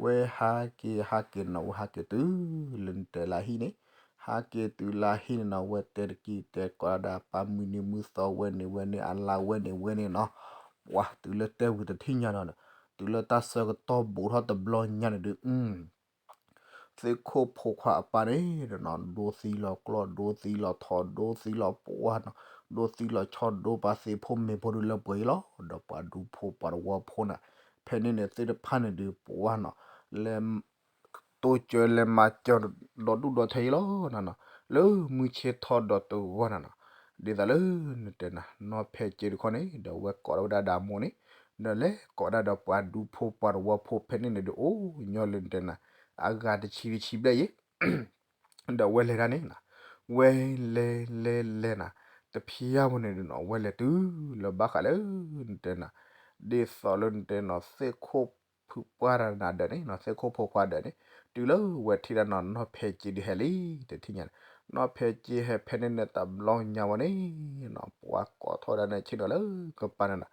ဝဲဟးက့ၤဟးက့ၤနီၤ ဝဲဟးက့ၤတုၤလၢနတဲလၢဟံၣ်န့ၣ်, ဟးက့ၤတုၤလၢဟံၣ်န့ၣ်နီၤ ဝဲတဲတကံၢ်တဲကိးဒၣ်ဒီးပၢ်မုၢ်နံၤမုၢ်သီဝဲန့ၣ်ဝဲန့ၣ် အလါဝဲန့ၣ်ဝဲန့ၣ်နီၤ, ပှၤတုၤလၢတဲဝံၤတထံၣ်ညါနီၤ, တုၤလၢတၢ်ဆၢကတီၢ်ဘူးထီၣ်တဘျီညါန့ၣ်ဒုး သ့ၣ်ခိၣ်ဖိခွါအပၢ်န့ၣ်နီၤ ဒိသံလီၤကျီၢ် ဒိသံလီၤထီ ဒိသံလီၤပှၢ်နီၤ, ဒိသံလီၤဆီဒိပှၤသ့ၣ်ဖိမ့ၢ်ဖိဒုးလၢပှဲၤအံၤလီၤ, ဒီးပှၤဒူဖိပှၤသဝီဖိန့ၣ်, ဖဲန့ၣ်န့ၣ်သ့ၣ်တဖၣ်န့ၣ်ဒုးပှၤနီၤ, လဲၤ တိစၢၤလဲၤမၤစၢၤဒီဒူၣ်ဒီထၢအံၤလီၤနၤနီၤ, လၢမုၢ်ဆ့ၣ်ထီၣ်ဒီးတဂီၢ်နၤနီၤ, ဒ်သိးလၢနတဲနၤ နီၢ်ဖဲက့တခီန့ၣ် ဒီးဝဲကိးဒၣ်ဝဲဒၣ်ဒီးအမိၢ်န့ၣ်, ဒီးလဲၤကိးဒၣ်ဒီးပှၤဒူဖိပှၤသဝီဖိဖဲန့ၣ်န့ၣ်ဒုး အိၣ်ညီလၢနတဲနၤ အဂၤတဆံတဆံဘျဲၣ်ယဲ ဒီးဝဲလဲၤဒၣ်န့ၣ်နၤ, ဝဲလဲၤလဲၤလဲၤနၤ, တဖျါဝဲန့ၣ်ဒုးနီၤ ဝဲလဲၤတုၤလၢဘၣ်ဃးလၢနတဲနၤ, ဒ်သိးလၢနတဲနီၤ သ့ၣ်ခိၣ်ဖုပှၢ်တၢ်နၤဒၢးန့ၣ်နီၤ သ့ၣ်ခိၣ်ဖိခွါဒၢးန့ၣ်, တုၤလၢဝဲထံၣ်ဒၣ်နီၤ နီၢ်ဖဲက့ဒုးဟဲလံ တထံၣ်ညါန့ၣ်, နီၢ်ဖဲက့ဟဲဖဲန့ၣ်န့ၣ်တဘျီညါဝဲန့ၣ်နီၤ ပှၤကိးထီၣ်ဒၣ်န့ၣ်ဆ့ၣ်နီၤလၢကပၤန့ၣ်နီၤ,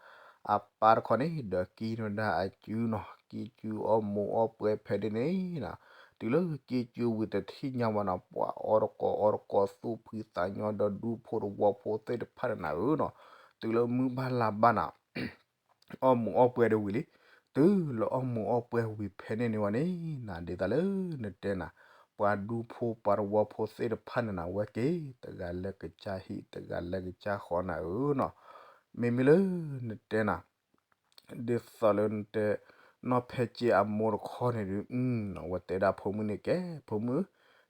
အပၢ်တခီန့ၣ် ဒီးကံၣ်န့ၢ်ဝဲဒၣ်အစုနီၤ ကံၣ်စုအီၣ်မူးအီၣ်ပှဲၤဖဲန့ၣ်န့ၣ်နီၤ, တုၤလၢကံၣ်စုဝံၤတထံၣ်ညါဝဲနီၤ ပှၤအီၣ်တကိးအီတကိးသူၣ်ဖှံသးညီဒီးဒူဖိသဝီဖိသ့ၣ်တဖၣ်န့ၣ်နၤဧၢနီၤ, တုၤလၢမုၢ်ဘၣ်လါဘၣ်နၤ အီၣ်မူးအီၣ်ပှဲၤဒီးဝံၤလံ, တုၤလၢအီၣ်မူးအီၣ်ပှဲၤဝံၤဖဲန့ၣ်န့ၣ်ဝဲန့ၣ်နၤ ဒ်သိးလၢနတဲနၤ, ပှၤဒူဖိပှၤသဝီဖိသ့ၣ်တဖၣ်န့ၣ်နၤ ဝဲက့ၤ တဂၤလၢကစၢ်ဟံၣ် တဂၤလၢကစၢ်ဃီနၤဧၢနီၤ, မ့မ့ၢ်လၢနတဲနၤ ဒ်သိးလၢနတဲ နီၢ်ဖဲက့အမိၢ်တခီန့ၣ်ဒုး အဝဲတဲဒၣ်ဖိမုၣ်န့ၣ် ကဲ ဖိမုၣ်,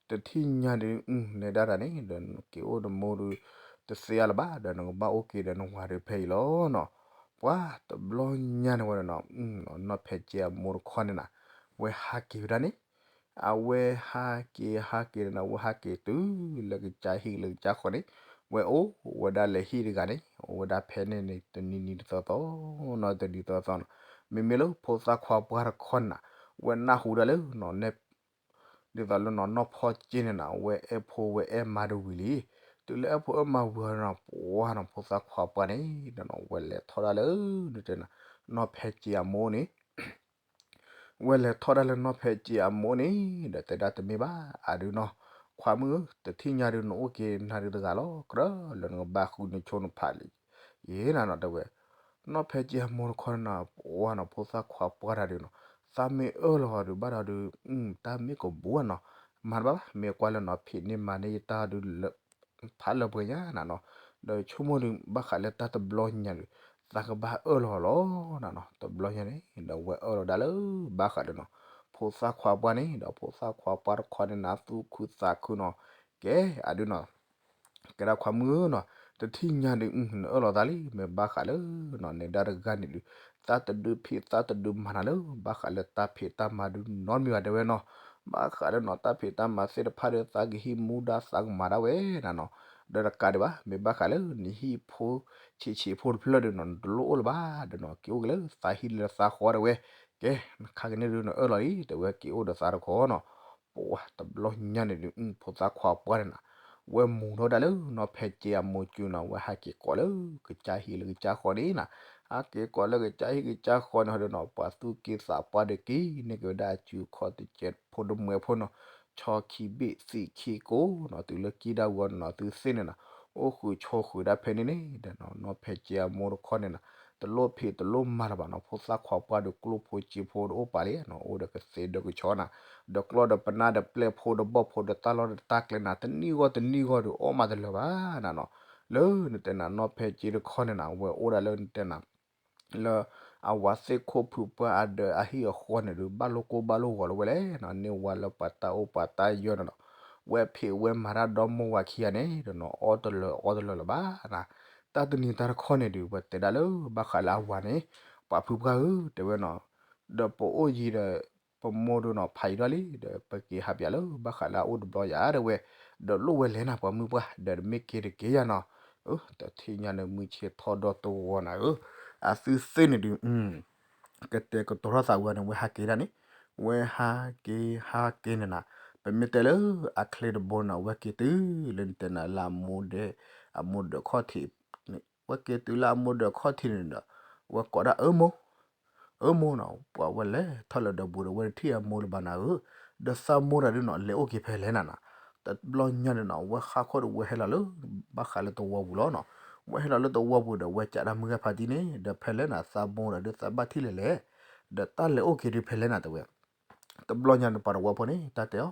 တထံၣ်ညါဒုး နဲဒၣ်တၢ်န့ၣ် ဒီးနက့ၤအိၣ်နမိၢ်ဒုး တသ့အါလၢၤဘၣ် ဒီးနကဘၣ်အိၣ်က့ၤဒီးနဝၤဒုးဖဲအံၤလီၤနီၤ, ပှၤတဘျီညါန့ၣ်ဝဲဒီးနီၤ နီၢ်ဖဲက့အမိၢ်တခီန့ၣ်နၤ ဝဲဟးက့ၤဝဲဒၣ်န့ၣ် အဝဲဟးက့ၤဟးက့ၤန့ၣ် အဝဲဟးက့ၤတုၤလၢကစၢ်ဟံၣ်လၢကစၢ်ဃီန့ၣ်, ဝဲအိၣ်ဝဲဒၣ်လၢဟံၣ်တဂၤန့ၣ် အိၣ်ဝဲဒၣ်ဖဲန့ၣ်န့ၣ် တနံၤနံၤတသီသီနီၤ တနံၤသီသီနီၤ, မ့မ့ၢ်လၢဖိသၣ်ခွါပှၢ်တခီန့ၣ်နၤ ဝဲနၢ်ဟူဒၣ်လၢနီၤ နဲ ဒ်သိးလၢနီၤနီၢ်ဖဲက့န့ၣ်နၤ ဝဲအဲၣ်ဖိဝဲအဲၣ်မါတဝံၤလံ, တုၤလၢအဲၣ်ဖိအဲၣ်မါဝံၤအီၤန့ၣ် ပှၤနီၤ ဖိသၣ်ခွါပှၢ်န့ၣ်ဒီးနီၤ ဝဲလဲၤထီၣ်ဒၣ်လၢ နတဲနၤ နီၢ်ဖဲက့အမိၢ်န့ၣ် ဝဲလဲၤထီၣ်ဒၣ်လၢနီၢ်ဖဲက့အမိၢ်န့ၣ် ဒီးတဲဒၣ်တမ့ၢ်ဘၣ် အဒုးနီၤ, ခွါမုၣ်ဧၢ တထံၣ်ညါဒုးနအိၣ်က့ၤနၤဒုးတဂၤလီၤ ကြၢးလၢနကဘၣ်ဃုနဆိနဖးလံ, ယ့နၤနီၤတဲဝဲ, နီၢ်ဖဲက့အမိၢ်တခီန့ၣ်နၤ ပှၤနီၤ ဖိသၣ်ခွါပှၢ်တၢ်ဒုးနီၤ, သးမ့ၢ်အၢၣ်လီၤအီၤဒုးဘၣ်ဒီးဒုး တၢ်မ့ၢ်ကဘူးနီၤ, မၤတဘၣ်ဘၣ် မ့ၢ်ကွၢ်လၢနီၤ ဖံးန့ၢ်မၤန့ၢ်ယတၢ်ဒုးလၢ ဖးလၢပှဲၤညါနၤနီၤ, ဒီးဆိကမိၣ်ဒုး ဘၣ်ဃးလၢတၢ်တဘျီညါဒုး သးကဘၣ်အၢၣ်လီၤအီၤလီၤနၤနီၤ, တဘျီညါန့ၣ် ဒီးဝဲအၢၣ်လီၤဒၣ်လၢ ဘၣ်ဃးဒီးနီၤ ဖိသၣ်ခွါပှၢ်န့ၣ် ဒီးဖိသၣ်ခွါပှၢ်တခီန့ၣ်နၤ သူၣ်ခုသးခုနီၤ, ကဲ အဒုးနီၤ ကဲဒၣ်ခွါမုၣ်ဧၢနီၤ, တထံၣ်ညါဒုး နအၢၣ်လီၤသးလံ မ့ၢ်ဘၣ်ဃးလၢနီၤ နဲဒၣ်တဂၤန့ၣ်ဒုး သးတဒုးဖံးသးတဒုးမၤနၤလၢ ဘၣ်ဃးလၢတၢ်ဖံးတၢ်မၤဒုးနီတမံၤဘၣ်တဲဝဲနီၤ, ဘၣ်ဃးလၢနီၤ တၢ်ဖံးတၢ်မၤသ့ၣ်တဖၣ်ဒီး သးကဟံးမူဒါသးကမၤဒၣ်ဝဲနၤနီၤ, ဒီးတကးဒံးဘၣ် မ့ၢ်ဘၣ်ဃးလၢနဟံၣ်ဖိဆံးဆံးဖိတဖျၢၣ်ဒုးနီၤ နတလိၣ်အိၣ်လၢၤဘၣ်ဒီးနီၤ က့ၤအိၣ်က့ၤလၢသးဟံၣ်လၢသးဃီတဲဝဲ, ကဲ, ခါကန့ၣ်ဒုးနအၢၣ်လီၤလံ တဲဝဲက့ၤအိၣ်ဒီးသးတခီနီၤ. ပှၤတဘျီညါန့ၣ်ဒုး ဖိသၣ်ခွါပှၢ်န့ၣ်နီၤ, ဝဲမူၤထီၣ်ဒၣ်လၢနီၢ်ဖဲက့အမိၢ်စုနီၤ, ဝဲဟးက့ၤကိးလၢကစၢ်ဟံၣ်လၢကစၢ်ဃီန့ၣ်နီၤ, ဟးက့ၤကိးလၢကစၢ်ဟံၣ်ကစၢ်ဃီန့ၣ်ဒီးနီၤ, ပှၤသူၣ်က့သးပှၢ်ဒီးက့ၤန့ၢ်က့ၤဝဲဒၣ်အစုခီၣ်တကဲးဖိတမှဲၤဖိနီၤ, ဆီခံဘ့ၣ်သံးခံကိးနီၤ, တုၤလၢကံၣ်ဒၣ်ဝီနီၤ, သုသ့ၣ်န့ၣ်နီၤ, အိၣ်ဃုာ်ဆိးဃုာ်ဒၣ်ဖဲန့ၣ်န့ၣ်ဒီးနီၤ, နီၢ်ဖဲက့အမိၢ်တခီန့ၣ်နီၤ, တလိၣ်ဖံးတလိၣ်မၤလၢၤဘၣ်နီၤ, ဖိသၣ်ခွါပှၢ်ဒီးကျိၣ်ဖိစ့ဖိတအိၣ်ပာ်လံနီၤ, အိၣ်ဒီးကသ့ဒီးကဆီနီၤ, ဒီးကျီၢ်ဒီးပနၢ်ဒီးပျဲၢ်ဖိဒီးဘီၣ်ဖိဒီးတၢ်လီၢ်ဒီးတၢ်ကျဲနီၤ, တနံၣ်ဂီၢ်တနံၣ်ဂီၢ်ဒီးအီၣ်မးတလၢၤဘၣ်နီၤနီၤ, လၢနတဲနၤနီၢ်ဖဲက့တခီန့ၣ်နီၤ, ဝဲအိၣ်ဒၣ်လၢနတဲနၤ လၢအဝၤသ့ၣ်ခိၣ်ဖုပှၢ်အဒၢးအဟံၣ်အဃီန့ၣ်ဒုး ဘၣ်လိာ်ကိၢ်ဘၣ်လိာ်ဂီၤလၢၤဝဲလဲၣ်နီၤ, န့ၢ်ဝၤလၢပှၤတၢ်အိၣ်ပှၤတၢ်ယၢၤနီၤနီၤ, ဝဲဖံးဝဲမၤတၢ်ဒီမိၢ်ဝၤခံဂၤန့ၣ်ဒီးနီၤ, အီၣ်တလၢာ်အီတလၢာ်လၢၤဘၣ်နီၤ, တၢ်တနံၤတၢ်တခီန့ၣ်ဒုး ပတဲဒၣ်လၢဘၣ်ဃးလၢအဝၤန့ၣ်, ပှၤဖုပှၢ်ဧၢ တဲဝဲနီၤ, ဒီးပအိၣ်ယံၤဒီး ပမိၢ်ဒုးနီၤ ဖးယံၤထီၣ်လံ ဒီးပက့ၤဟးပၠးလၢဘၣ်ဃးလၢအအိၣ်တဘျီယၤတဲဝဲ, ဒီးလိၣ်ဝဲလဲၣ်နၤပှၤမုၣ်ပှၢ် ဒီးတမ့ၢ်က့ၤတက့ၤယၤနီၤ, တထံၣ်ညါန့ၣ် မုၢ်ဆ့ၣ်ထီၣ်ဒီးတဝီနၤဧၢ, အသုသ့ၣ်န့ၣ်ဒုး ကတဲာ်ကတီၤထီၣ်သးဝဲန့ၣ် ဝဲဟးက့ၤဒၣ်န့ၣ်, ဝဲဟးက့ၤဟးက့ၤန့ၣ်နၤ, ပမ့ၢ်တဲလၢအချ့တဘိန့ၣ် ဝဲက့ၤတုၤလၢနတဲနၤလၢအမိၢ်ဒၢး, အမိၢ်ဒၢးခီၣ်ထံး, ဝဲက့ၤတုၤလၢအမိၢ်ဒၢးခီၣ်ထံးန့ၣ်ဒီး, ဝဲကိးဒၣ်အၢမိၢ် အၢမိၢ်နီၤ, ပှၤဝဲလဲၤထီၣ်လၢဒီးဘူးဒီး ဝဲတထံၣ်အမိၢ်လၢၤဘၣ်နၤဧၢ, ဒီးသးမိၢ်တၢ်ဒုးနီၤ လဲၤအိၣ်က့ၤဖဲလဲၣ်နၤနီၤ, တဘျီညါန့ၣ်နီၤ ဝဲဃါခိၣ်ဒီးဝဲဟဲလီၤလၢ ဘၣ်ဃးလၢတဝီပူၤလီၤနီၤ, ဝဲဟဲလီၤလၢတဝီပူၤဒီး ဝဲကးဒၣ်မုၢ်ဂၤဖါတံၢ်န့ၣ် ဒီးဖဲလဲၣ်နၤ သးမိၢ်တၢ်ဒုးသးဘၣ်ထံၣ်လဲၣ်လဲၣ်, ဒီးတၢ်လဲၤအိၣ်က့ၤဒုးဖဲလဲၣ်နၤတဲဝဲ တဘျီညါန့ၣ်ပှၤတဝီဖိန့ၣ် တၢ်တဲအီၤ,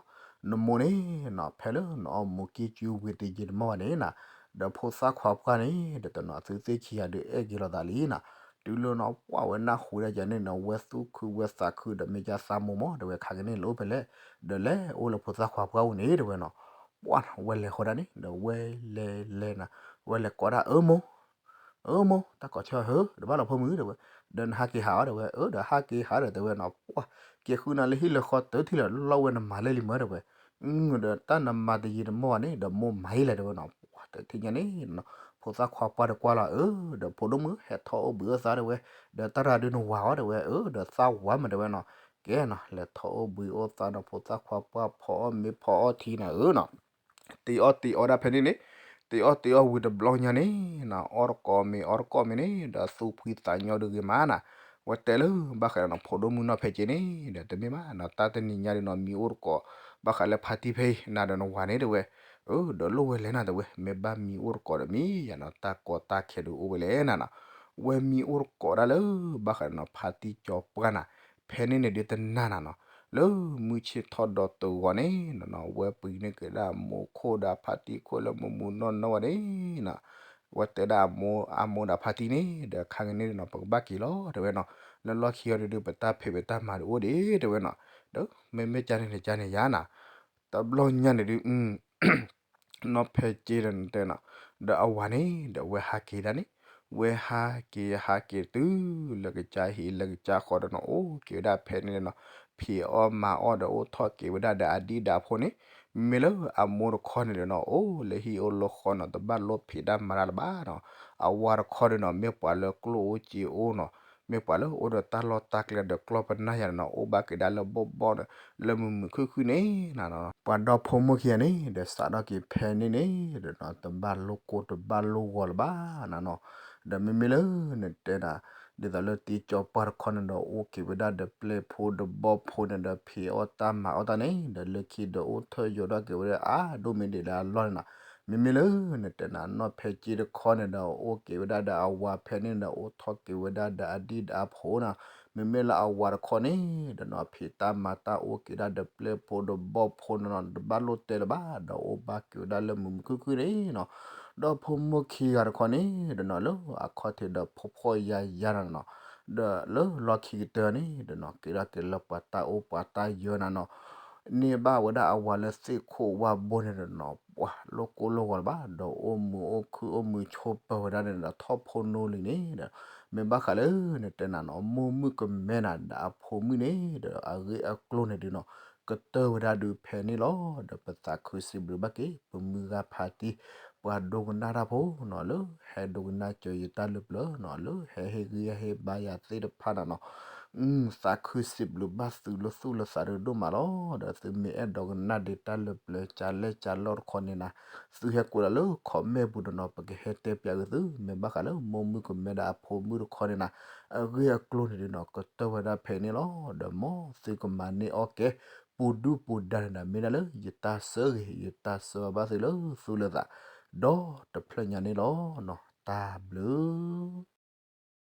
နမိၢ်န့ၣ်နီၤ ဖဲလၢနအီၣ်မူၤကံၢ်ကၠူဝံၤတယံာ်တမီၢ်ဘၣ်န့ၣ်နီၤ, ဒီးဖိသၣ်ခွါပှၢ်န့ၣ် ဒီးတနီၤသုသ့ၣ်ခံဂၤဒုးအဲၣ်က့ၤလိာ်သးလံနီၤ, တုၤလၢနီၤပှၢ်ဝဲနၢ်ဟူဒၣ်ယၤန့ၣ်နီၤ ဝဲသူၣ်ခုဝဲသးခုဒီးမ့ၢ်ကၢ်သးမိၢ်မး တဲဝဲခါကန့ၣ်လဲၤအိၣ်ဖဲလဲၣ်, ဒီးလဲၤအိၣ်လၢဖိသၣ်ခွါပှၢ်အိၣ်န့ၣ်တဲဝဲနီၤ, ပှၢ်နီၤ ဝဲလဲၤဃီဒၣ်န့ၣ် ဒီးဝဲလဲၤလဲၤနၤ, ဝဲလဲၤကိးဒၣ်အၢမိၢ် အၢမိၢ် တၢ်ကိးဆၢဟၢ တဘၣ်လီၤဖိမုၣ်တဲဝဲ, ဒီးနဟးက့ၤဟးအီၤတဲဝဲ, အၢ ဒီးဟးက့ၤဟးဒီးတဲဝဲနီၤ, ပှၢ် က့ၤဃုနၤလၢဟံၣ်လၢဃီတထံၣ်လၢၤ လီၤဝဲနမၤလဲၣ်လံမၢတဲဝဲ, ဒီးတၢ်နမၤတယံာ်တမီၢ်ဘၣ်န့ၣ် ဒီးမိၢ်မၤအံၤလဲၣ်တဲဝဲနီၤ, ပှၢ်တထံၣ်ညါန့ၣ် ဖိသၣ်ခွါပှၢ်ဒီးကွၢ်လီၤ အၢ ဒီးဖိဒိၣ်မုၣ်ဟဲထီၣ်အိၣ်ဘှံးအိၣ်သါတဲဝဲ, ဒီးတၢ်တၢ်ဒုးနဝၤအီၤတဲဝဲ, အၢ ဒီးသးဝၤမးတဲဝဲနီၤ, ကဲနီၤ လဲၤထီၣ်အိၣ်ဘှံးအိၣ်သါဒီးဖိသၣ်ခွါပှၢ်ဖီအီၣ်မ့ၤဖီအီၣ်ထံနၤဧၢနီၤ တ့အီၣ်တ့အီဒၣ်ဖဲန့ၣ်န့ၣ်, တ့အီၣ်တ့အီဝံၤတဘျီညါန့ၣ်နီၤ, အီၣ်တကိးမ့ၤအီတကိးမ့ၤန့ၣ် ဒီးသူၣ်ဖှံသးညီဒုးဂ့ၤမးနီၤ, ဝဲတဲလၢဘၣ်ဃးနီၤ ဖိဒိၣ်မုၣ်နီၢ်ဖဲက့န့ၣ် ဒီးတမ့ၢ်ဘၣ်နီၤ တၢ်တနံၤညါဒုးနီၤ မံၤအိၣ်တကိးဘၣ်ဃးလၢဖါတံၢ်ဖဲအံၤနၤဒီးနဝၤန့ၣ်တဲဝဲ, အၢ ဒီးလိၣ်ဝဲလဲၣ်နၤတဲဝဲ မ့ၢ်ဘၣ်မံၤအိၣ်တကိးဒီးမံၤယၤနီၤ တၢ်ကီတၢ်ခဲဒုးအိၣ်ဝဲလဲၣ်နၤနီၤ, ဝဲမံၤအိၣ်တကိးဒၣ်လၢ ဘၣ်ဃးနီၤဖါတံၢ်ကၠီပှၢ်နၤ ဖဲန့ၣ်န့ၣ်ဒုးတနၤနၤနီၤ, လၢမုၢ်ဆ့ၣ်ထီၣ်ဒီးတဂီၤန့ၣ်နီၤ ဝဲပှ့ၤန့ၢ်က့ၤဒၣ်အမိၢ်ခိၣ်ဒီးအဖါတံၢ်ခိၣ်လၢမုၢ်မုၢ်နီၢ်နီၢ်ဝဲန့ၣ်နီၤ, ဝဲတဲဒၣ်အမိၢ် အမိၢ်ဒီးဖါတံၢ်န့ၣ် ဒီးခါကန့ၣ်နီၤ ပကဘၣ်က့ၤလီၤတဲဝဲနီၤ, လၢလီၢ်ခံအီၤဒုး ပတၢ်ဖံးပတၢ်မၤဒုးအိၣ်ဒံးတဲဝဲနီၤ, ဒီးမ့မ့ၢ်ကန့ၣ်န့ၣ်ကန့ၣ်ယါနီၤ, တဘျီညါန့ၣ်ဒုး နီၢ်ဖဲက့ဒီးနတဲနီၤ, ဒီးအဝၤန့ၣ် ဒီးဝဲဟးက့ၤဒၣ်န့ၣ်, ဝဲဟးက့ၤဟးက့ၤတုၤလၢကစၢ်ဟံၣ်လၢကစၢ်ဃီဒီးနီၤ အိၣ်က့ၤဝဲဒၣ်ဖဲန့ၣ်နီၤ, ဖံးအီၣ်မၤအီၣ်ဒီးအိၣ်ထီၣ်က့ၤဝဲဒၣ်ဒီးအဒံၣ်ဒီးအဖိန့ၣ်, မ့မ့ၢ်လၢအမိၢ်တခီန့ၣ်ဒီးနီၤ အိၣ်လၢဟံၣ်အိၣ်လၢဃီနီၤ တဘၣ်လိၣ်ဖံးတၢ်မၤတၢ်လၢၤဘၣ်နီၤ, အဝၤတခီဒီးနီၤ မ့ၢ်ပှၤလၢကျိၣ်အိၣ်စ့အိၣ်နီၤ, မ့ၢ်ပှၤလၢအိၣ်ဒီးတၢ်လီၢ်တၢ်ကျဲဒီးကျီၢ်ပနၢ်ယၤန့ၣ်နီၤ အိၣ်ဘၣ်က့ၤဒၣ်လၢဘီၣ်ဘီၣ်ဒီး လၢမုာ်မုာ်ခုၣ်ခုၣ်န့ၣ်နီၤ, ပှၤဒီဖိမိၢ်ခံဂၤန့ၣ် ဒီးစးထီၣ်က့ၤဖဲန့ၣ်န့ၣ်ဒီးနီၤ တဘၣ်လိၣ်ကိၢ်တဘၣ်လိၣ်ဂီၤလၢၤဘၣ်နၤနီၤ, ဒီးမ့မ့ၢ်လၢနတဲနၤ ဒ်သိးလၢတံၤကၠီပှၢ်တခီန့ၣ်ဒီး အိၣ်က့ၤဝဲဒၣ်ဒီးပျဲၢ်ဖိဒီးဘီၣ်ဖိန့ၣ်ဒီး ဖံးအီၣ်တၢ်မၤအီၣ်တၢ်န့ၣ် ဒီးလၢခံဒီးအိၣ်ထီၣ်ယိာ်ထီၣ်က့ၤဝဲဒၣ်အါဒိၣ်မ့ၢ်ဒံးလၢအလီၢ်န့ၣ်နီၤ, မ့မ့ၢ်လၢနတဲနၤ နီၢ်ဖဲက့တခီန့ၣ်ဒီး အိၣ်က့ၤဝဲဒၣ်ဒီးအဝၤဖဲန့ၣ်ဒီး အိၣ်ထီၣ်က့ၤဝဲဒၣ်ဒီးအဒံၣ်ဒီးအဖိနီၤ, မ့မ့ၢ်လၢအဝၤတခီန့ၣ်ဒီးနီၤ ဖံးတၢ်မၤတၢ်အိၣ်က့ၤဒၣ်ဒီးပျဲၢ်ဖိဒီးဘီၣ်ဖိန့ၣ်နီၤ တဘၣ်လိၣ်တဲလၢၤဘၣ် ဒီးအိၣ်ဘၣ်က့ၤဝဲဒၣ်လၢမုာ်မုာ်ခုၣ်ခုၣ်န့ၣ်နီၤ, ဒီဖိမိၢ်ခံဂၤတခီန့ၣ်ဒီးနီၤ လၢအခီၣ်ထံးဒီးဖှီၣ်ဖှီၣ်ယာ်ယာ်န့ၣ်နီၤ, ဒီးလၢလီၢ်ခံကတၢၢ်န့ၣ်ဒီးနီၤ က့ၤထီၣ်က့ၤလၢပှၤတၢ်အိၣ်ပှၤတၢ်ယၢၤနၤနီၤ, န့ၢ်ဘၣ်ဝဲဒၣ်အဝၤလၢသ့ၣ်ခိၣ်ဝါဘိန့ၣ်ဒီးနီၤ ပှၤလိၣ်ကိၢ်လိၣ်ဂီၤလၢၤဘၣ် ဒီးအိၣ်မုာ်အိၣ်ခုၣ်အိၣ်မုာ်ဆိးပၢၤဝဲဒၣ်န့ၣ်ဒီး ထီၣ်ဖိနိလံၤန့ၣ်ဒီး မ့ၢ်ဘၣ်ဃးလၢနတဲနၤနီၤ မိၢ်မုၣ်ကမဲနၤဒီးအဖိမုၣ်န့ၣ်ဒီး အဂ့ၢ်အကျိၤန့ၣ်ဒုးနီၤ ကတၢၢ်ဝဲဒၣ်ဒုးဖဲန့ၣ်လီၤ. ဒီးပသးခုစံးဘျုးဘၣ်က့ၤ ပမုၢ်ဂၤဖါတံၢ် ပှၤဒိကနၣ်တၢ်ဖိနီၤ လၢဟဲဒိကနၣ်စၢၤယတၢ်လၢပျၢၤနီၤ လၢဟဲဟ့ၣ်ဂံၢ်ဟ့ၣ်ဘါယၤသ့ၣ်တဖၣ်နၤနီၤ, သးခုစံးဘျုးဘၣ်သုလၢသူၣ်လၢသးဒိၣ်ဒိၣ်မးလီၤ. ဒီးသုမ့ၢ်အဲၣ်ဒိးကနၣ်ဒံးတၢ်လၢပျၢၤကၠၤလဲၣ်ကၠၤလီၢ်တခီန့ၣ်နၤ, သုဟဲကွဲးလီၤလၢ comment ပူၤဒီးနီၤ ပကဟဲတဲပၠးက့ၤသု, မ့ၢ်ဘၣ်ဃးလၢမိၢ်မုၣ်ကမဲဒၣ်အဖိမုၣ်တခီန့ၣ်နၤ, အဂ့ၢ်အကျိၤန့ၣ်ဒီးနီၤ ကတၢၢ်ဝဲဒၣ်ဖဲန့ၣ်လီၤ. ဒီးမ်သုကမၤန့ၢ်အီၣ်ကဲ ပူၤဒုၣ်ပူၤဒါန့ၣ်ဒီး မ့ၢ်ဒၣ်လၢယတၢ်ဆၢဂ့ၤ ယတၢ်ဆၢဘၣ်သုလၢသူၣ်လၢသး ဒီးတဖျၢၣ်ညါန့ၣ်လီၤ. တၢ်ဘျုး